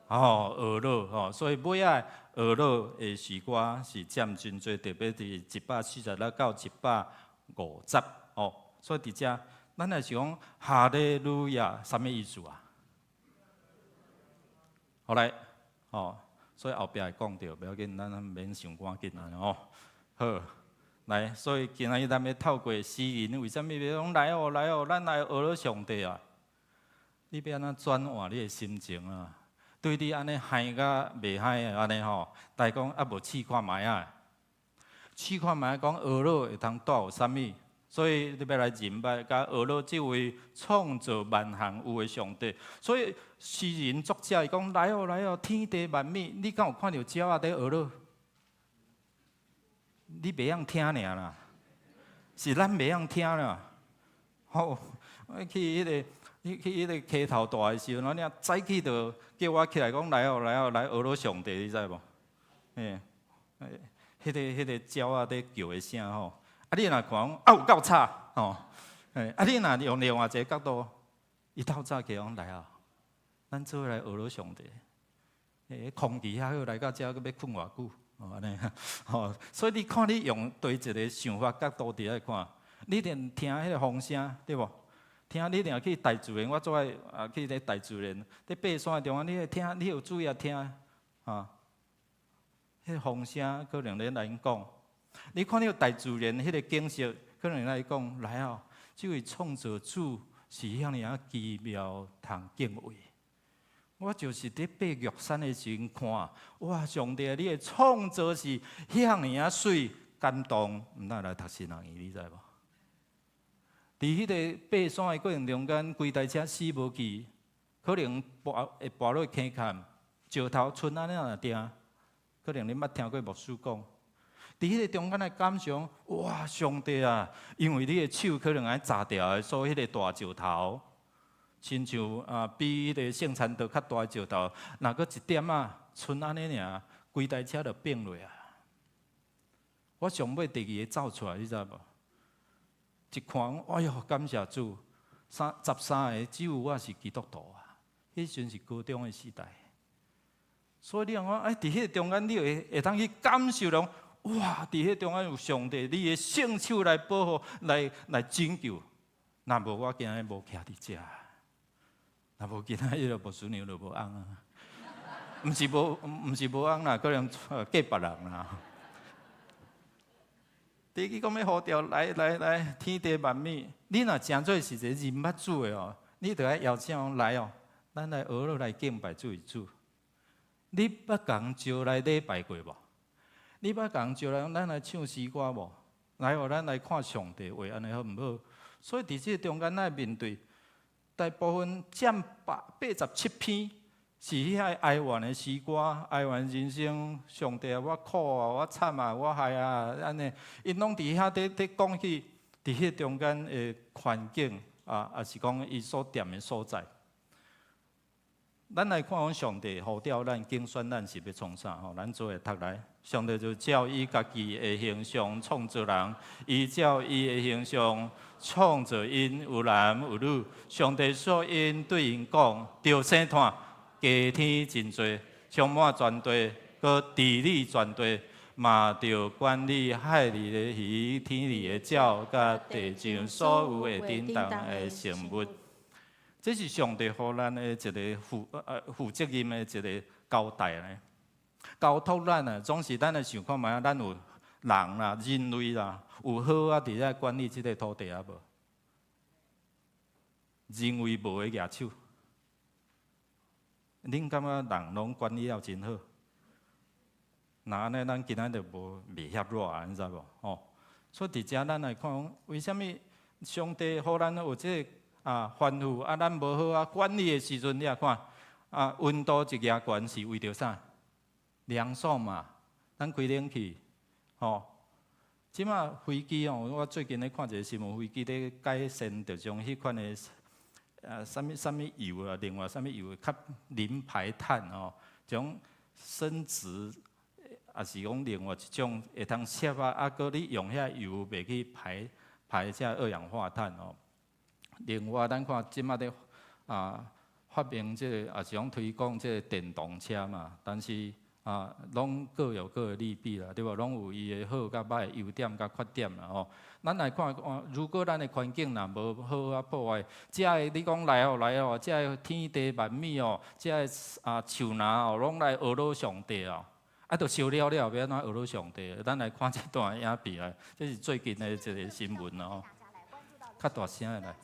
吼，學落吼，所以尾仔學落的詩歌是佔真濟，特別佇146到150，吼，所以佇遮，咱若是講哈利路亞，啥物意思啊？好來，吼，所以後壁會講著，袂要緊，咱免傷趕緊啊，吼，好，來，所以今仔日咱欲透過詩人，為啥物欲講來哦來哦，咱來學落上帝啊？你欲按怎轉換你的心情啊？對你按呢害甲袂害的按呢吼，來講猶無試看覓仔，試看覓仔講學落會通帶有啥物？所以你欲來認捌佮學落這位創造萬項有的上帝。所以詩人作者伊講來哦來哦，天地萬物，你敢有看著鳥仔佇學落？你袂曉聽爾啦，是咱袂曉聽啦。吼，我去彼个，去彼个溪頭大的時陣，我爾早起就叫我起來講來哦來哦來學落上帝，你知無？嘿，彼个鳥仔佇叫的聲吼，啊你若看講啊有夠吵吼，嘿，啊你若用另外一个角度，伊透早起講來啊，咱做伙來學落上帝。空氣遐好，來到遮閣欲睏偌久？哦，按呢，吼，所以你看你用佗一个想法角度佇遐看，你一定聽彼个風聲，對無？聽你一定去大自然，我做愛啊去咧大自然，佇爬山的中間，你會聽，你有注意啊聽啊？彼个風聲可能咧來講，你看著大自然彼个景色，可能來講來哦，這位創造主是遐爾仔奇妙，通敬畏。我就是佇爬玉山的時陣看，哇！上帝，你的創造是遐爾仔媠，感動，毋但來讀神學院，你知無？佇彼个爬山的過程中間，規台車死無去，可能跋會跋落坑坎，石頭賰按呢若定，可能你捌聽過牧師講。佇彼个中間的感想，哇！上帝啊，因為你的手可能愛砸掉的，所以彼个大石頭，親像啊比彼个聖餐桌較大的石頭，若閣一點仔賰按呢爾，規台車就變落啊！我上尾第二个走出來，你知無？一看，哎喲，感謝主！三十三个只有我是基督徒啊！彼時陣是高中的時代，所以你講，哎，佇彼個中間，你會會當去感受到，哇！佇彼個中間有上帝，你的聖手來保護，來來拯救。若無我今日無徛佇遮，若無今仔日牧師娘就無翁啊！毋是無，毋是無翁啦，可能嫁別人啦。第一講欲呼召來來來，天地萬物，你若誠做是一個認捌主的哦，你著愛邀請來哦，咱來學來敬拜主主。你捌共人招來禮拜過無？你捌共人招來，咱來唱詩歌無？來哦，咱來看上帝話，按呢好毋好？所以佇這個中間，咱面對大部分佔87篇。是遐哀怨的詩歌，哀怨人生，上帝啊，我苦啊，我慘啊，我害啊，按呢，𪜶攏佇遐佇佇講起，佇彼中間的環境啊，抑是講伊所踮的所在。咱來看講上帝呼召咱揀選咱是欲創啥吼？咱做伙讀來，上帝就照伊家己的形象創造人，伊照伊的形象創造𪜶，有男有女。上帝賜𪜶對𪜶講，著生湠。加添真濟，充滿全地，閣治理全地，嘛著管理海裡的魚、天裡的鳥，佮地上所有會振動的生物。這是上帝予咱的一个負責任的一个交代呢。交託咱啊，總是咱來想看覓啊，咱有人啦、人類啦，有好啊，佇遮管理這个土地啊無？人為無的舉手。恁感覺人攏管理了真好？若按呢，咱今仔就無袂遐熱啊，你知無？吼，所以佇遮咱來看講，為啥物上帝予咱有這个啊吩咐啊，咱無好啊管理的時陣，你也看啊，溫度一加懸是為著啥？涼爽嘛，咱開冷氣，吼。這馬飛機哦，我最近咧看一个新聞，飛機咧改善，就將彼款的啊，啥物啥物油啊，另外啥物油較零排碳哦，種生質，抑是講另外一種會通吸啊，啊，閣你用遐油袂去排排這二氧化碳哦。另外，咱看這馬咧啊發明這個，抑是講推廣這個電動車嘛，但是啊，攏各有各的利弊啦，對無？攏有伊的好佮歹，優點佮缺點啦吼。咱來看看，如果咱的環境若無好啊破壞，這个你講來哦來哦，這个天地萬物哦，這个啊樹林哦，攏來呵咾上帝哦，啊，著燒了了，欲按怎呵咾上帝？咱來看這段影片啊，這是最近的一个新聞哦，較大聲的來。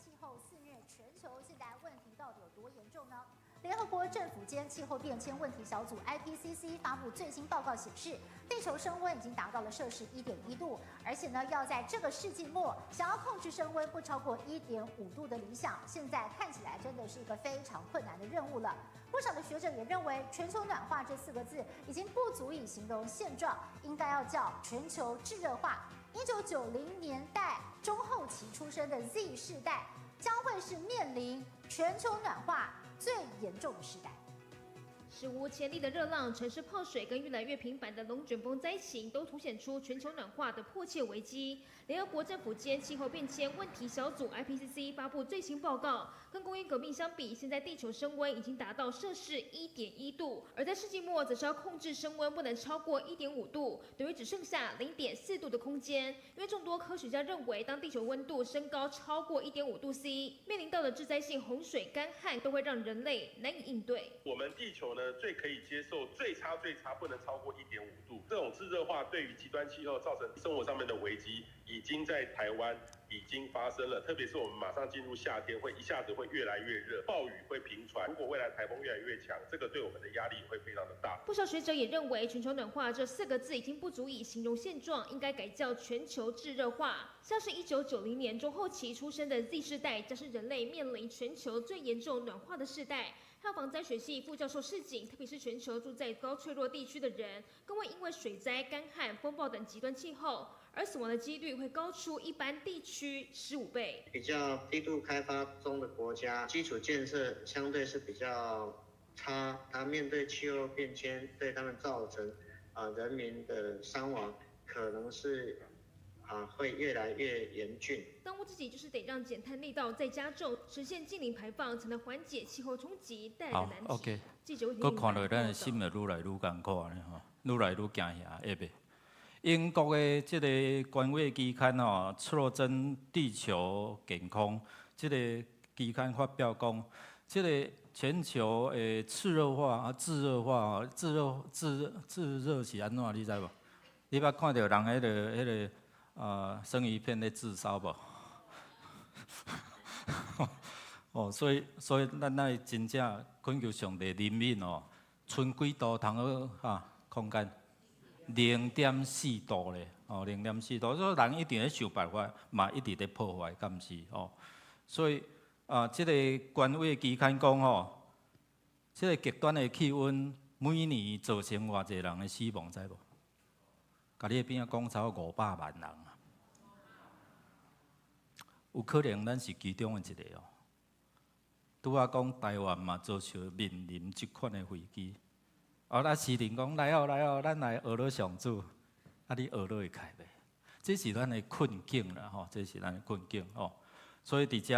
聯合國政府間氣候變遷問題小組 IPCC 發布最新報告顯示，地球升溫已經達到了攝氏1.1度，而且呢，要在這個世紀末想要控制升溫不超過1.5度的理想，現在看起來真的是一個非常困難的任務了。不少的學者也認為，全球暖化這四個字已經不足以形容現狀，應該要叫全球炙熱化。1990年代中後期出生的 Z 世代將會是面臨全球暖化最嚴重的時代。史無前例的熱浪、城市泡水跟越來越頻繁的龍捲風災情，都凸顯出全球暖化的迫切危機。聯合國政府間氣候變遷問題小組 IPCC 發布最新報告，跟工業革命相比，現在地球升溫已經達到攝氏1.1度，而在世紀末則是要控制升溫不能超過1.5度，等於只剩下0.4度的空間。因為眾多科學家認為，當地球溫度升高超過1.5度 C，面臨到的致災性洪水、乾旱都會讓人類難以應對。我們地球呢，最可以接受最差最差不能超過1.5度，這種炙熱化對於極端氣候造成生活上面的危機，已經在台灣已經發生了。特別是我們馬上進入夏天，會一下子會越來越熱，暴雨會頻傳。如果未來颱風越來越強，這個對我們的壓力會非常的大。不少學者也認為，全球暖化這四個字已經不足以形容現狀，應該改叫全球炙熱化。像是1990年中後期出生的 Z 世代，將是人類面臨全球最嚴重暖化的世代。還有防災學系副教授示警，特別是全球住在高脆弱地區的人，更會因為水災、乾旱、風暴等極端氣候而死亡的幾率會高出一般地區15倍。比較低度開發中的國家，基礎建設相對是比較差，他面對氣候變遷對他們造成人民的傷亡，可能是會越來越嚴峻。當務之急就是得讓減碳力道再加重，實現淨零排放，才能緩解氣候衝擊帶來的難題。好，OK。記者閣看落咱的心就愈來愈艱苦按呢吼，愈來愈驚嚇，會袂？英國的這个權威期刊吼，《刺針地球健康》這个期刊發表講，這个全球的熾熱化啊、炙熱化、炙熱、炙炙熱是按怎？你知無？你捌看著人彼个生魚片咧炙燒無？哦，所以咱愛真正懇求上帝憐憫哦，賰幾度通好哈空間？0.4度咧，哦，0.4度，所以人一定咧想辦法，嘛一直咧破壞，敢毋是？哦，所以啊，這个權威期刊講吼，這个極端的氣溫每年造成偌濟人的死亡，知無？共你邊仔講差不多500萬人啊，有可能咱是其中的一个哦。拄仔講台灣嘛，遭受面臨這款的危機。哦，咱詩人講來哦來哦，咱來學樂上主，啊，你學樂會開袂？這是咱的困境啦，吼，這是咱的困境吼。所以佇遮，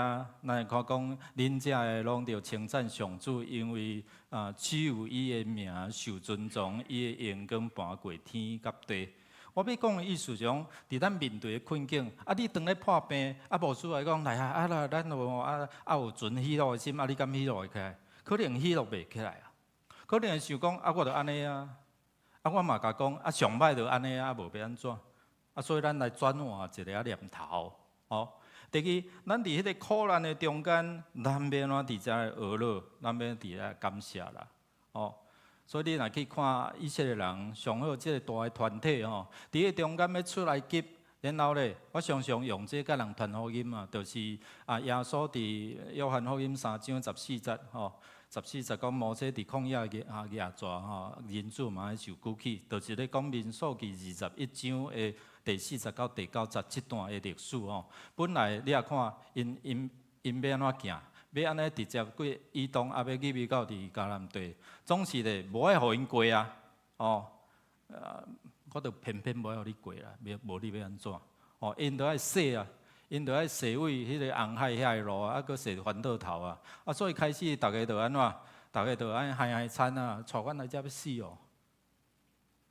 咱會看講，恁遮的攏著稱讚上主，因為啊，只有伊的名受尊崇，伊的榮光盤過天佮地。我欲講的意思是講，佇咱面對的困境，啊，你當咧破病，啊，牧師來講來啊，啊啦，咱有啊啊有存喜樂的心，啊，你敢喜樂會起來？可能喜樂袂起來啊，可能會想講啊，我著按呢啊，啊，我嘛共講啊，上歹就按呢啊，無欲按怎，啊，所以咱來轉換一个念頭，哦。第二，咱佇彼个苦難的中間，咱欲按怎佇遮來學樂，咱欲佇遮感謝啦，哦。所以你若去看以色列人，上好這个大的團體吼，佇彼中間欲出埃及，然後咧，我常常用這共人傳福音啊，就是啊，耶穌佇約翰福音3章14節吼，十四節講摩西佇曠野舉啊舉蛇吼，人子嘛愛受舉起，就是咧講民數記21章的第四節到第九節這段的歷史吼。本來你若看𪜶𪜶𪜶欲按怎行？欲按呢直接過以東，啊，欲入去到佇迦南地，總是咧無愛予𪜶過啊，哦，啊，我就偏偏無愛予你過啦，無你欲按怎？哦，𪜶著愛踅啊，𪜶著愛踅位彼个紅海遐个路啊，啊，閣踅翻倒頭啊，啊，所以開始逐家就按怎？逐家就按害害慘啊，帶阮來遮欲死哦！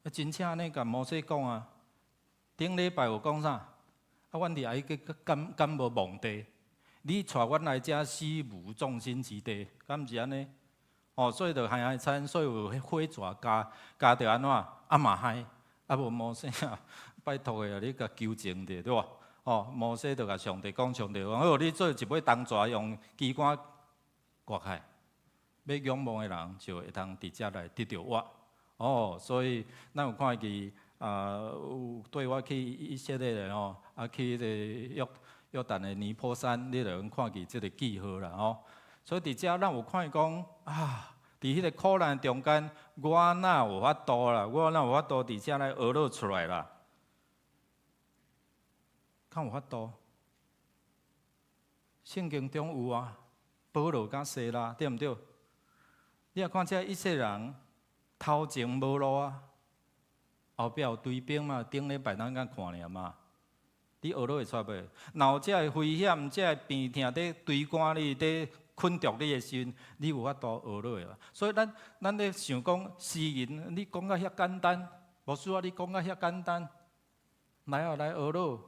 啊，真正按呢共摩西講啊，頂禮拜有講啥？啊，阮佇埃及敢敢無墓地？你帶阮來遮死無葬身之地，敢毋是按呢？哦，所以就害害慘，所以有火蛇咬咬著按怎？啊嘛害，啊無摩西啊，拜託的啊，你共求情者對無？哦，摩西就共上帝講，上帝講好，你做一尾銅蛇，用旗桿掛開，欲仰望的人就會當直接來得著活。哦，所以咱有看見啊，有對我去以色列的吼，啊去彼个約旦的尼波山，你就通看見這个記號啦吼。所以佇遮咱有看見講啊，佇彼个苦難中間，我哪有法度啦？我哪有法度佇遮來學樂出來啦？敢有法度？聖經中有啊，保羅佮西拉，對毋對？你若看這以色列人頭前無路啊，後壁有追兵嘛，頂禮拜咱敢看爾嘛。你學落會出袂？若有這个危險、這个病痛佇追趕你、佇困著你的時陣，你有法度學落無？所以咱咧想講詩人，你講甲遐簡單，牧師啊，你講甲遐簡單，來啊來學落，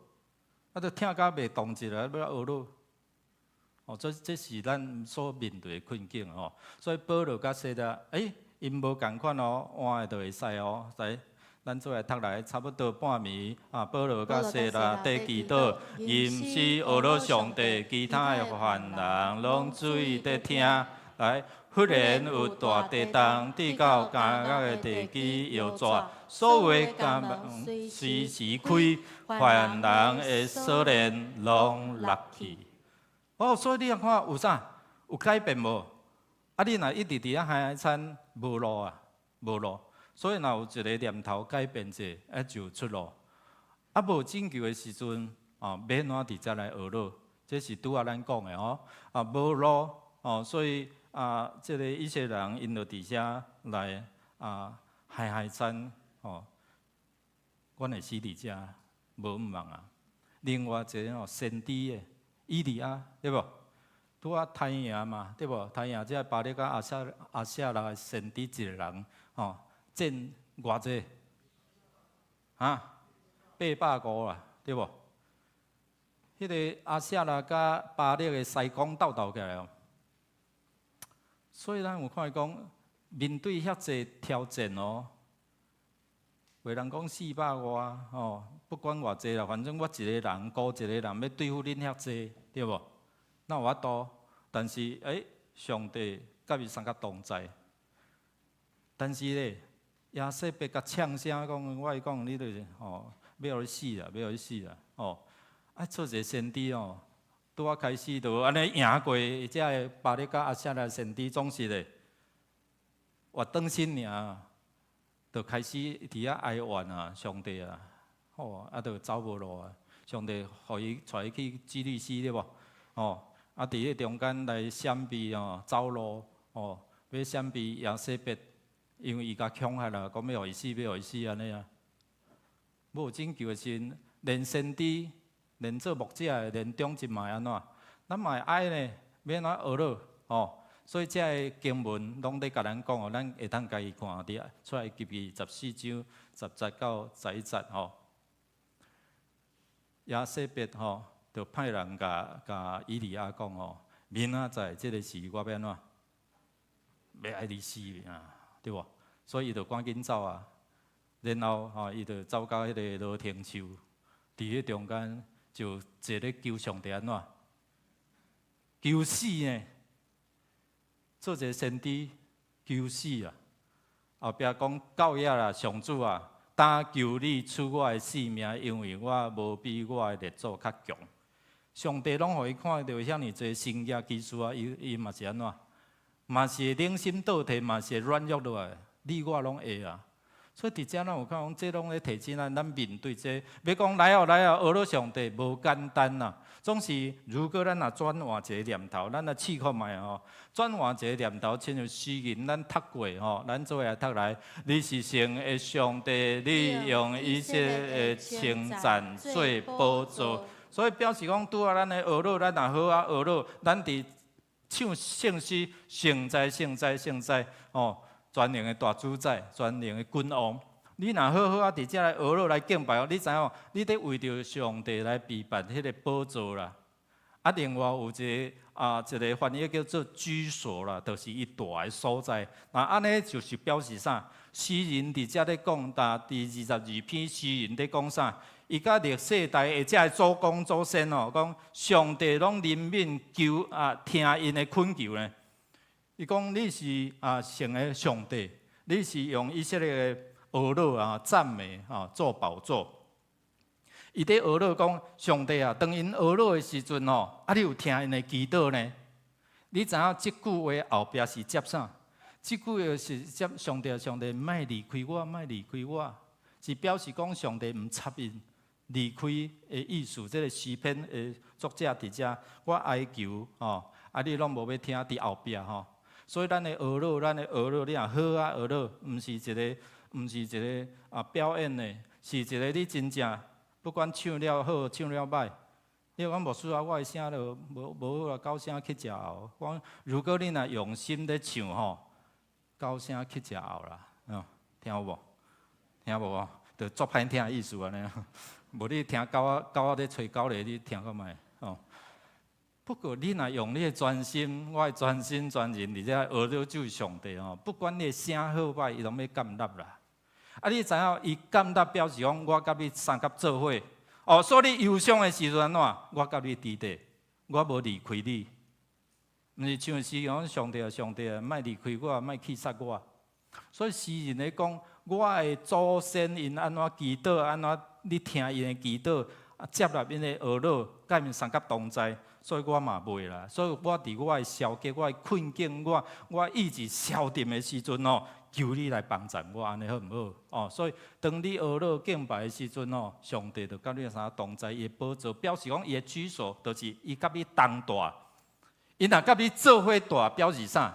啊，都疼甲袂動一下，欲學落。哦，這是咱所面對的困境吼。所以保羅佮西拉，欸，𪜶無仝款哦，換的就會使哦，來。咱做來讀來，差不多半暝啊，保羅佮西拉佇祈禱，吟詩呵咾上帝，其他的犯人攏注意佇聽。來，忽然有大地動，直到監獄的地基搖逝，所有監門隨時開，犯人的鎖鏈攏落去。哦，所以你看有啥？有改變無？啊，你若一直佇遐海產無路啊，無路。所以若有一個念頭改變者，啊就出路。啊，無拯救的時陣，哦，欲按怎佇遮來呵咾？這是拄仔咱講的吼。啊，無路，哦，所以啊，這個以色列人𪜶就佇遮來啊，海海戰，哦，阮會死佇遮，無毋茫啊。另外一個吼，先知的以利亞，對無？拄仔刣贏嘛，對無？刣贏這巴力佮亞舍拉的先知一個人，吼。戰偌濟？啊，850啊，對無？彼個亞舍拉佮巴力的師公鬥鬥起來哦。所以咱有看講，面對遐濟挑戰哦，有人講400外吼，不管偌濟啦，反正我一個人孤一個人欲對付恁遐濟，對無？哪有法度？但是欸，上帝佮伊相佮同在。但是咧，耶洗別共嗆聲講，我講你就是吼，欲予你死啦，欲予你死啦，吼！啊，做一個先知哦，拄仔開始就按呢贏過這个巴力佮亞舍拉先知，總是咧，活轉身爾，就開始佇遐哀怨啊，上帝啊，吼，啊，就走無路啊，上帝予伊帶伊去基利心對無？吼，啊，佇彼中間來閃避哦，走路哦，欲閃避耶洗別。因為伊共恐嚇啦，講欲予伊死，欲予伊死按呢啊。無拯救的時陣，連先知、連做牧者的、連長執嘛會按怎？咱嘛會哀呢，欲按怎呵咾吼？所以這个經文攏咧共咱講哦，咱會當家己看佇出埃及記14章10節到11節吼。耶洗別吼，就派人共共以利亞講吼，明仔載這个時我欲按怎？欲愛你死啊！對無？所以伊就趕緊走啊，然後吼，伊就走到彼个羅亭樹，佇彼中間就坐咧求上帝按怎？求死呢？做一个先知求死啊！後壁講到遐啦，上主啊，但求你取我的性命，因為我無比我的列祖較強。上帝攏予伊看著遐爾濟神蹟奇事啊，伊伊嘛是按怎？嘛是會冷心倒退，嘛是會軟弱落來，你我攏會啊。所以佇遮咱有看講，這攏咧提醒咱，咱面對這，欲講來哦來哦，呵咾上帝無簡單啦。總是如果咱若轉換一个念頭，咱來試看覓吼，轉換一個念頭，親像詩人咱讀過吼，咱做伙來讀來，你是神的上帝，你用以色列的稱讚做寶座，所以表示講，拄仔咱的呵咾，咱若好啊呵咾，咱佇唱聖詩，聖哉聖哉聖哉，哦，全能的大主宰，全能的君王。你若好好啊，佇遮來呵咾來敬拜哦，你知影？你佇為著上帝來備辦彼个寶座啦。啊，另外有一个啊，一个翻譯叫做居所啦，就是伊蹛的所在。那按呢就是表示啥？詩人佇遮咧講，但佇22篇詩人咧講啥？伊佮歷世代的遮祖公祖先哦，講上帝攏憐憫求啊，聽𪜶的懇求呢。伊講你是啊神的上帝，你是用以色列的呵咾啊讚美啊做寶座。伊佇呵咾講上帝啊，當𪜶呵咾的時陣吼，啊你有聽𪜶的祈禱呢？你知影這句話後壁是接啥？這句話是接上帝，上帝莫離開我，莫離開我，是表示講上帝毋插𪜶離開的意思。這個詩篇的作者佇遮，我哀求吼，啊你攏無欲聽佇後壁吼。所以咱的哀禱，咱的哀禱，你若好啊哀禱，毋是一個啊表演的，是一個你真正不管唱了好，唱了䆀。你講牧師啊，我的聲都無好啊，九聲乞食喉。我講如果你若用心咧唱吼，九聲乞食喉啦，哦，聽有無？聽無哦？就足歹聽的意思按呢。無你聽狗仔狗仔咧吹狗螺，你聽看覓哦。不過你若用你的專心，我的專心專人佇遮哀禱主上帝吼，不管你的聲好䆀，伊攏欲接納啦。啊，你知影伊接納表示講，我佮你相佮做伙。哦，所以你憂傷的時陣按怎？我佮你佇咧，我無離開你。毋是像詩講上帝啊，上帝啊，莫離開我，莫棄殺我。所以詩人咧講，我的祖先𪜶按怎祈禱，按怎你聽𪜶的祈禱，啊接納𪜶的哀禱，佮𪜶相佮同在，所以我嘛袂啦。所以我佇我的消極、我的困境、我意志消沉的時陣哦，求你來幫贊我，按呢好毋好？哦，所以當你哀禱敬拜的時陣哦，上帝就佮你啥同在，伊的寶座表示講伊的居所，就是伊佮你同蹛。伊若佮你做伙蹛，表示啥？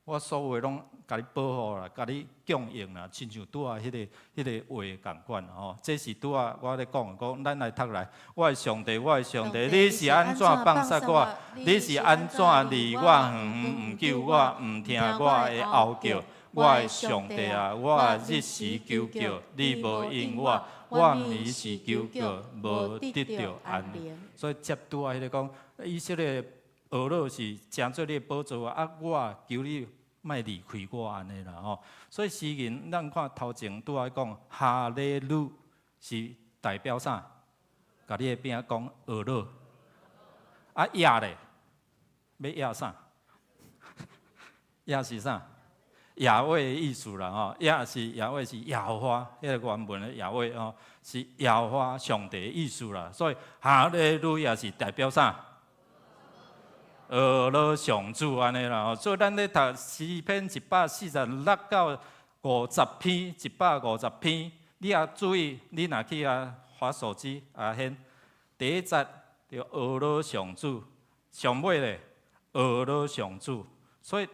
我所有的攏共你保護啦，共你供應啦，親像拄仔彼個話仝款吼。這是拄仔我咧講，講咱來讀來，我的上帝，我的上帝，你是按怎放殺我？你是按怎離我遠遠，毋救我，毋聽我的哀叫？我的上帝啊，我日時求叫，你無應我，我暝時求叫，無得著安寧。所以接拄仔彼個講，以色列哀禱是成做你的寶座啊！我求你莫離開我按呢啦吼。所以詩人咱看頭前拄仔講哈利路是代表啥？共你的邊仔講哀禱。啊亞咧，欲亞啥？亞是啥？亞威的意思啦吼，亞是亞威是耶和華，彼個原文的亞威吼，是耶和華上帝的意思啦。所以哈利路亞是代表啥？哀禱上主按呢啦吼。所以咱咧讀詩篇146到50篇，150篇，你也注意，你若去遐滑手機啊，現第一節就哀禱上主，上尾咧哀禱上主，所以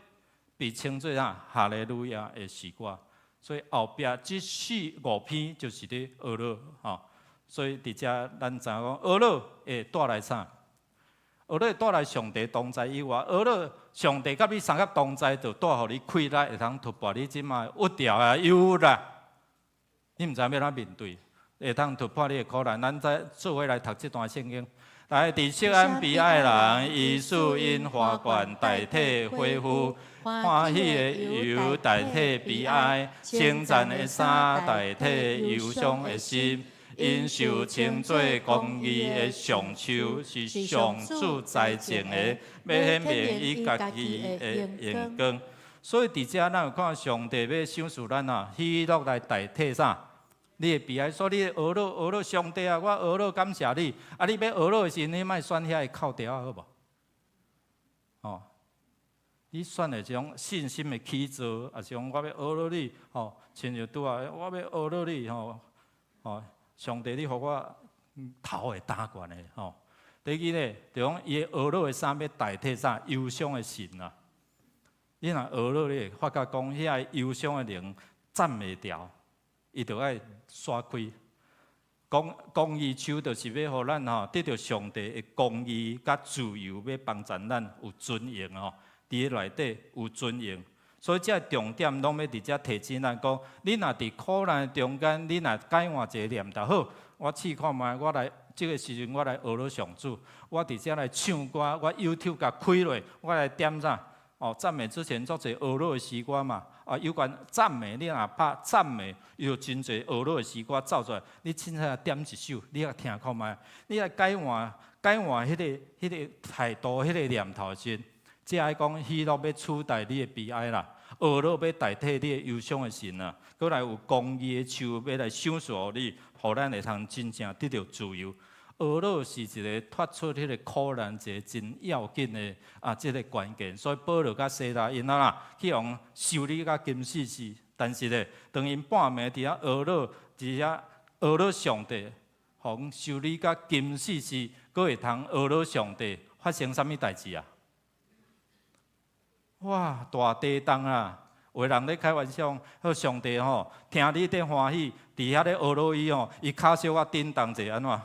被稱做啥？哈利路亞的詩歌，所以後壁這四五篇就是咧哀禱吼。所以佇遮咱知影講哀禱會帶來啥？哀禱會帶來上帝同在以外，哀禱上帝佮你相佮同在，就帶予你氣力會通突破你這馬鬱掉啊、憂鬱啦。你毋知欲按怎面對，會通突破你的苦難。咱再做伙來讀這段聖經。來，佇錫安悲哀的人，伊使𪜶華冠代替恢復，歡喜的油代替悲哀，稱讚的衫代替憂傷的心。𪜶受稱做公義的橡樹，是上主栽種的，欲顯明伊家己的榮光。所以佇遮咱有看上帝欲賞賜咱啊，喜樂來代替啥？你的悲哀，所以你哀禱哀禱上帝啊，我哀禱感謝你。啊，你欲哀禱的時陣，你莫選遐個哭調好無？哦，你選的這種信心的起座，抑是講我欲哀禱你，吼，親像拄仔，我欲哀禱你，吼，吼，上帝你予我頭會擔懸的，吼。第二咧，就講伊的哀禱的衫欲代替啥？憂傷的神啊。你若哀禱，你會發覺講遐個憂傷的靈站袂牢。伊就愛徙開。公義樹就是欲予咱吼得著上帝的公義佮自由，欲幫助咱有尊榮吼，佇內底有尊榮。所以這重點攏欲佇遮提醒咱講，你若佇苦難中間，你若改換一個念頭，好，我試看覓，我來這個時陣我來哀禱上主，我佇遮來唱歌，我 YouTube 共開落，我來點啥？哦，讚美之前足濟哀禱的詩歌嘛，啊，有關讚美，你若拍讚美，有真濟哀禱的詩歌走出來，你凊彩點一首，你來聽看覓，你來改換改換彼個態度、彼個念頭時，這愛講喜樂欲取代你的悲哀啦，哀禱欲代替你的憂傷的心啦，閣來有公義的樹欲來賞賜予你，予咱會通真正得著自由。哀禱是一個脫出彼個苦難一個真要緊的啊，這個關鍵。所以保羅佮西拉𪜶啊去予修理甲金四死，但是咧，當𪜶半暝佇遐哀禱，佇遐哀禱上帝，予修理甲金四死，閣會通哀禱上帝，發生啥物代誌啊？哇，大地動啊！有的人咧開玩笑，彼上帝吼，聽你佇歡喜，佇遐咧呵咾伊吼，伊跤小可震動者按怎？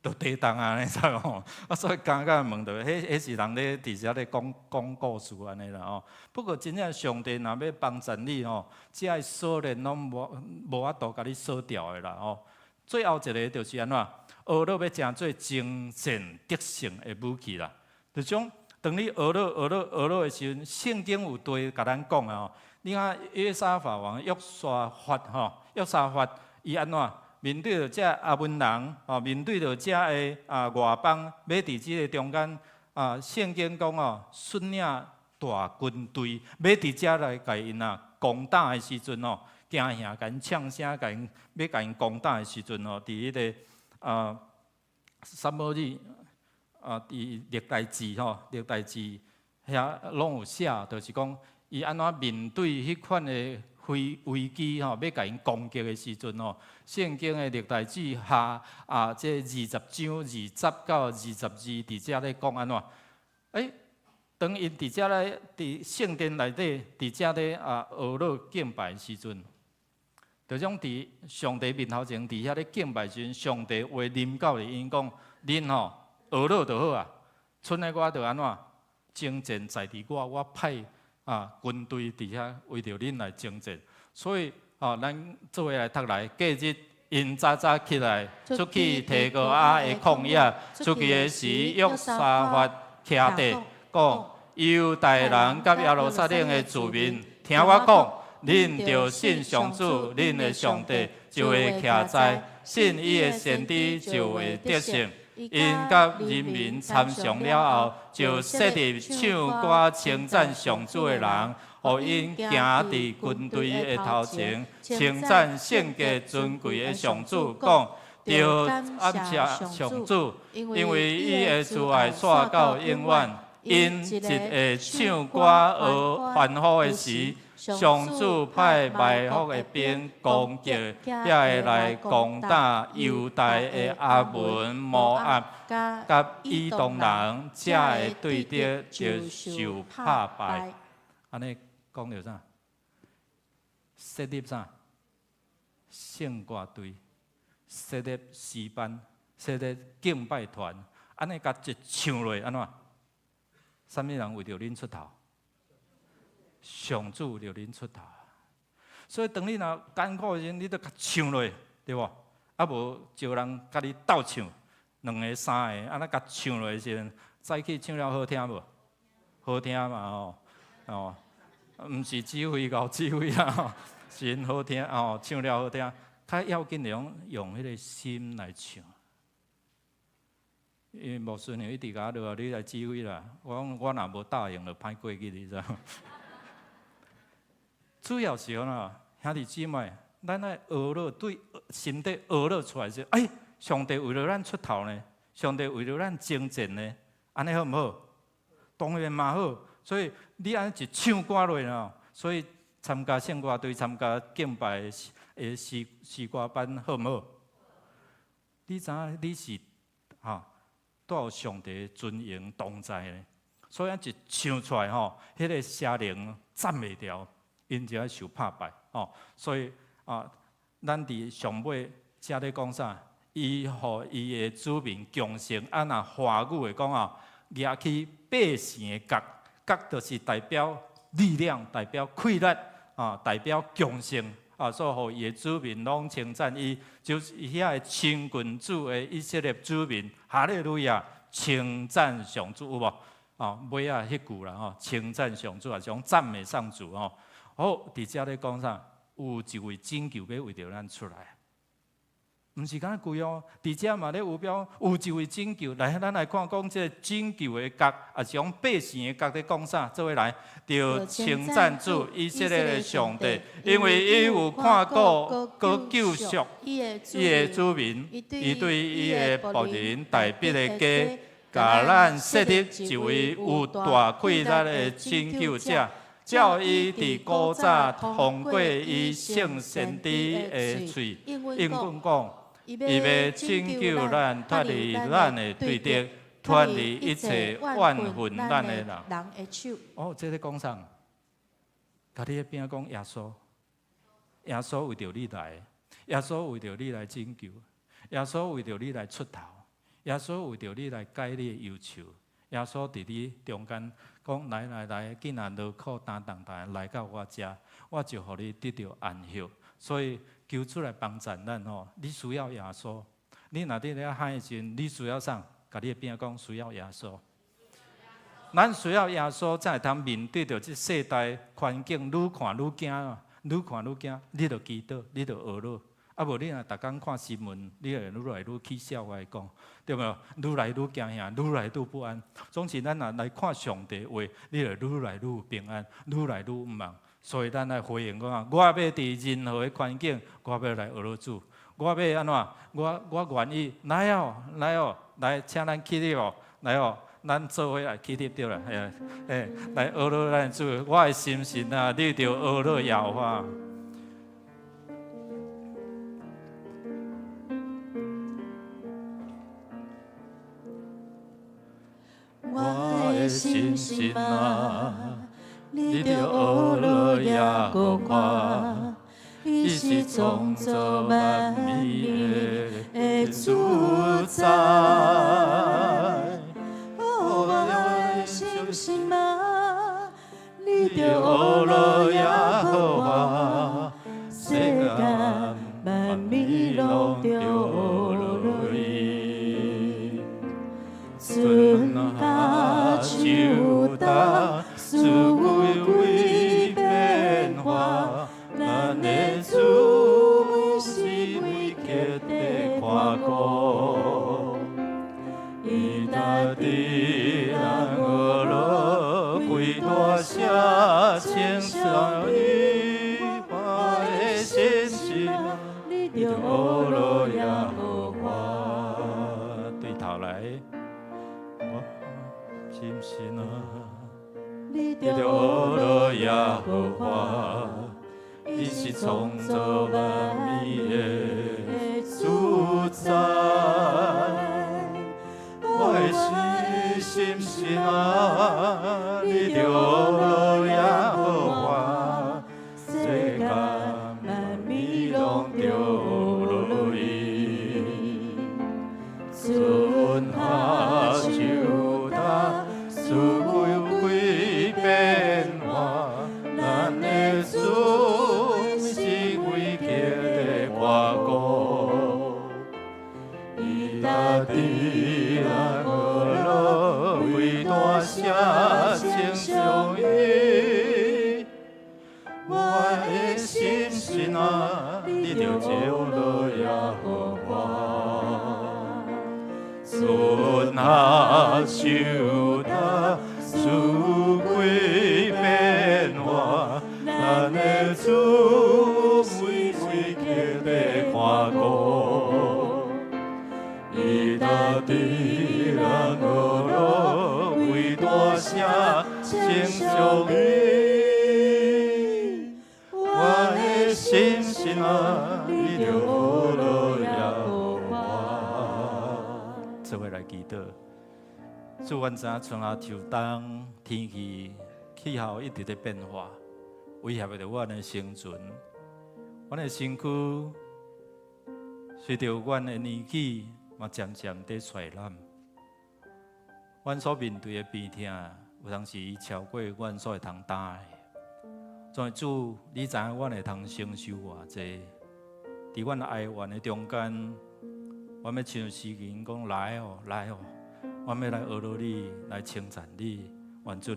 就地動啊，你知無？啊，所以敢敢問著，彼是人咧佇遮咧講講故事按呢啦吼。不過真正上帝若欲幫贊你吼，這个鎖鏈攏無法度共你鎖牢的啦吼。最後一个就是按怎？呵咾欲成做征戰得勝的武器啦。就種當你呵咾呵咾呵咾的時陣，聖經有對共咱講的吼。你看約沙法王約沙法吼，約沙法伊按怎？面對著這亞捫人，吼，面對著這个啊外邦，欲佇這个中間啊，聖經講哦，率領大軍隊，欲佇遮來共𪜶啊攻打的時陣哦，驚嚇共𪜶嗆聲，共𪜶欲共𪜶攻打的時陣哦，佇彼个啊撒母耳啊，佇歷代志吼，歷代志遐攏有寫，就是講伊按怎面對彼款的危危機吼，欲共𪜶攻擊的時陣吼，聖經的歷代志下啊，這20章20到22佇遮咧講按怎？欸，當𪜶佇遮咧，佇聖殿內底，佇遮咧啊，呵咾敬拜的時陣，就種佇上帝面頭前佇遐咧敬拜時陣，上帝話臨到𪜶講，恁吼呵咾就好啊，賰的我就按怎？征戰在佇我，我派啊軍隊佇遐為著恁來征戰，所以啊，咱做伙來讀來，隔日𪜶早早起來，出去提哥亞的曠野，出去的時，約沙法徛地講：猶大人佮耶路撒冷的住民，聽我講，恁著信上主，恁的上帝就會徛在；信伊的先知就會得勝。𪜶佮人民參詳了後，就設立唱歌稱讚上主的人，予𪜶行佇軍隊的頭前，稱讚聖潔尊貴的上主，講：著感謝上主，因為伊的慈愛續到永遠。𪜶一下唱歌而歡呼的時，上主派埋伏的兵攻擊，遐个來攻打猶大的亞捫、摩押佮以東人，這个對敵就受拍敗。按呢講著啥？設立啥？聖歌隊，設立詩班，設立敬拜團，按呢共一唱落，按怎？啥物人為著恁出頭？上主為著恁出頭。所以當你若艱苦的時陣，你著共唱落，對無？啊無招人共你鬥唱，兩个三个，按呢共唱落的時陣，早起唱了好聽無？好聽嘛吼，哦，毋是指揮𠢕指揮啦，是𪜶好聽哦，唱了好聽。較要緊是講用彼个心來唱。因為牧師娘一直共我落，你來指揮啦。我講我若無答應，就歹過去，你知無？主要是按怎，兄弟姊妹，咱愛呵咾對心底呵咾出來時，欸，上帝為著咱出頭呢，上帝為著咱征戰呢，按呢好毋好？當然嘛好。所以你按呢一唱歌落吼，所以參加聖歌隊、參加敬拜的詩詩歌班好毋好？你知影你是吼帶有上帝尊榮同在的，所以按一唱出來吼，彼个邪靈站袂牢，𪜶就愛受拍敗吼。所以啊，咱佇上尾遮咧講啥？伊予伊的子民強盛，啊若華語的講啊，舉起百姓的角，角就是代表力量，代表氣力啊，代表強盛啊，所以予伊的子民攏稱讚伊，就是遐个親近主的以色列子民，哈利路亞，稱讚上主有無？哦，尾仔彼句啦吼，稱讚上主，也是講讚美上主吼。好，佇遮咧講啥？有一位拯救欲為著咱出來，毋是敢若規哦。佇遮嘛咧有標，有一位拯救來，咱來看講這个拯救的角，抑是講百姓的角咧講啥？做伙來，著稱讚主以色列的上帝，因為伊有看顧閣救贖伊的子民，伊對伊的僕人大衛的家，共咱設立一位有大氣力的拯救者。照伊佇古早通過伊聖先知的喙，應允講，伊欲拯救咱脫離咱的對敵，脫離一切怨恨咱的人。人的手。哦，這咧講啥？共你的邊仔講耶穌，耶穌為著你來，耶穌為著你來拯救，耶穌為著你來出頭，耶穌為著你來解你的憂愁。耶穌佇你中間講：來來來，囝仔勞苦擔重擔來到我遮，我就予你得著安息。所以求主來幫助咱吼，你需要耶穌。你若佇咧喊的時陣，你需要啥？共你的邊仔講需要耶穌。咱需要耶穌，才會通面對著這世代環境，愈看愈驚，愈看愈驚。你著祈禱，你著哀禱。啊，無你若逐工看新聞，你會愈來愈起痟。我來講，對無？愈來愈驚嚇，愈來愈不安。總是咱若來看上帝話，你會愈來愈平安，愈來愈毋茫。所以咱來回應講啊，我欲佇任何的環境，我欲來哀禱主。我欲按怎？我願意來哦，來哦，來，請咱起立哦，來哦，咱做伙來起立對啦，嘿，嘿，來哀禱咱主。我的心神啊，你著哀禱耶和華。我的心神啊，你著學樂耶和華，伊是創造萬物的主宰。哦，我的心神啊，你著學樂耶和華，世間萬物攏著學樂伊。春夏秋冬，四季變化，咱的主每時每刻佇看顧。伊踏佇咱學樂，規大聲稱頌伊，我的心神啊，你著學樂耶和華。對頭來，我心神啊，你著你著學學樂樂耶耶和和華，華，伊伊是是創創造造萬萬物物的的主主宰。宰。我我的的心心神神啊，啊，你你著著學學樂樂耶耶和和華，華，世世間間万万物物攏攏著著學學樂樂伊。伊。春春夏夏秋秋冬，冬，四四季季變化，咱咱的的主主每是時每每刻刻佇佇看看顧。顧。伊伊踏踏佇佇咱咱學學樂，樂，規規大大聲聲稱稱頌頌伊。伊。我我的的心心神神啊，啊，你你著著學學樂樂耶耶和和華。華。春春夏夏秋秋冬，冬，四四季季變變化，化，咱咱的的主主每每时时刻刻佇佇看看顧。顧。伊伊踏踏佇佇咱咱學學樂，樂，規規大大聲聲稱称颂颂伊。伊。我我的的心心神神啊，啊，你你著著學學樂樂耶耶和和華。華。做伙來祈禱。主，阮知影春夏秋冬天氣氣候一直佇變化，威脅著阮的生存。阮的身軀隨著阮的年紀嘛漸漸佇衰老。阮所面對的病痛，有當時超過阮所會通擔的。所以主，你知影阮會通承受偌濟？佇阮哀怨的中間，阮欲唱詩吟講來哦，來哦，阮欲來哀禱你，來稱讚你，願主。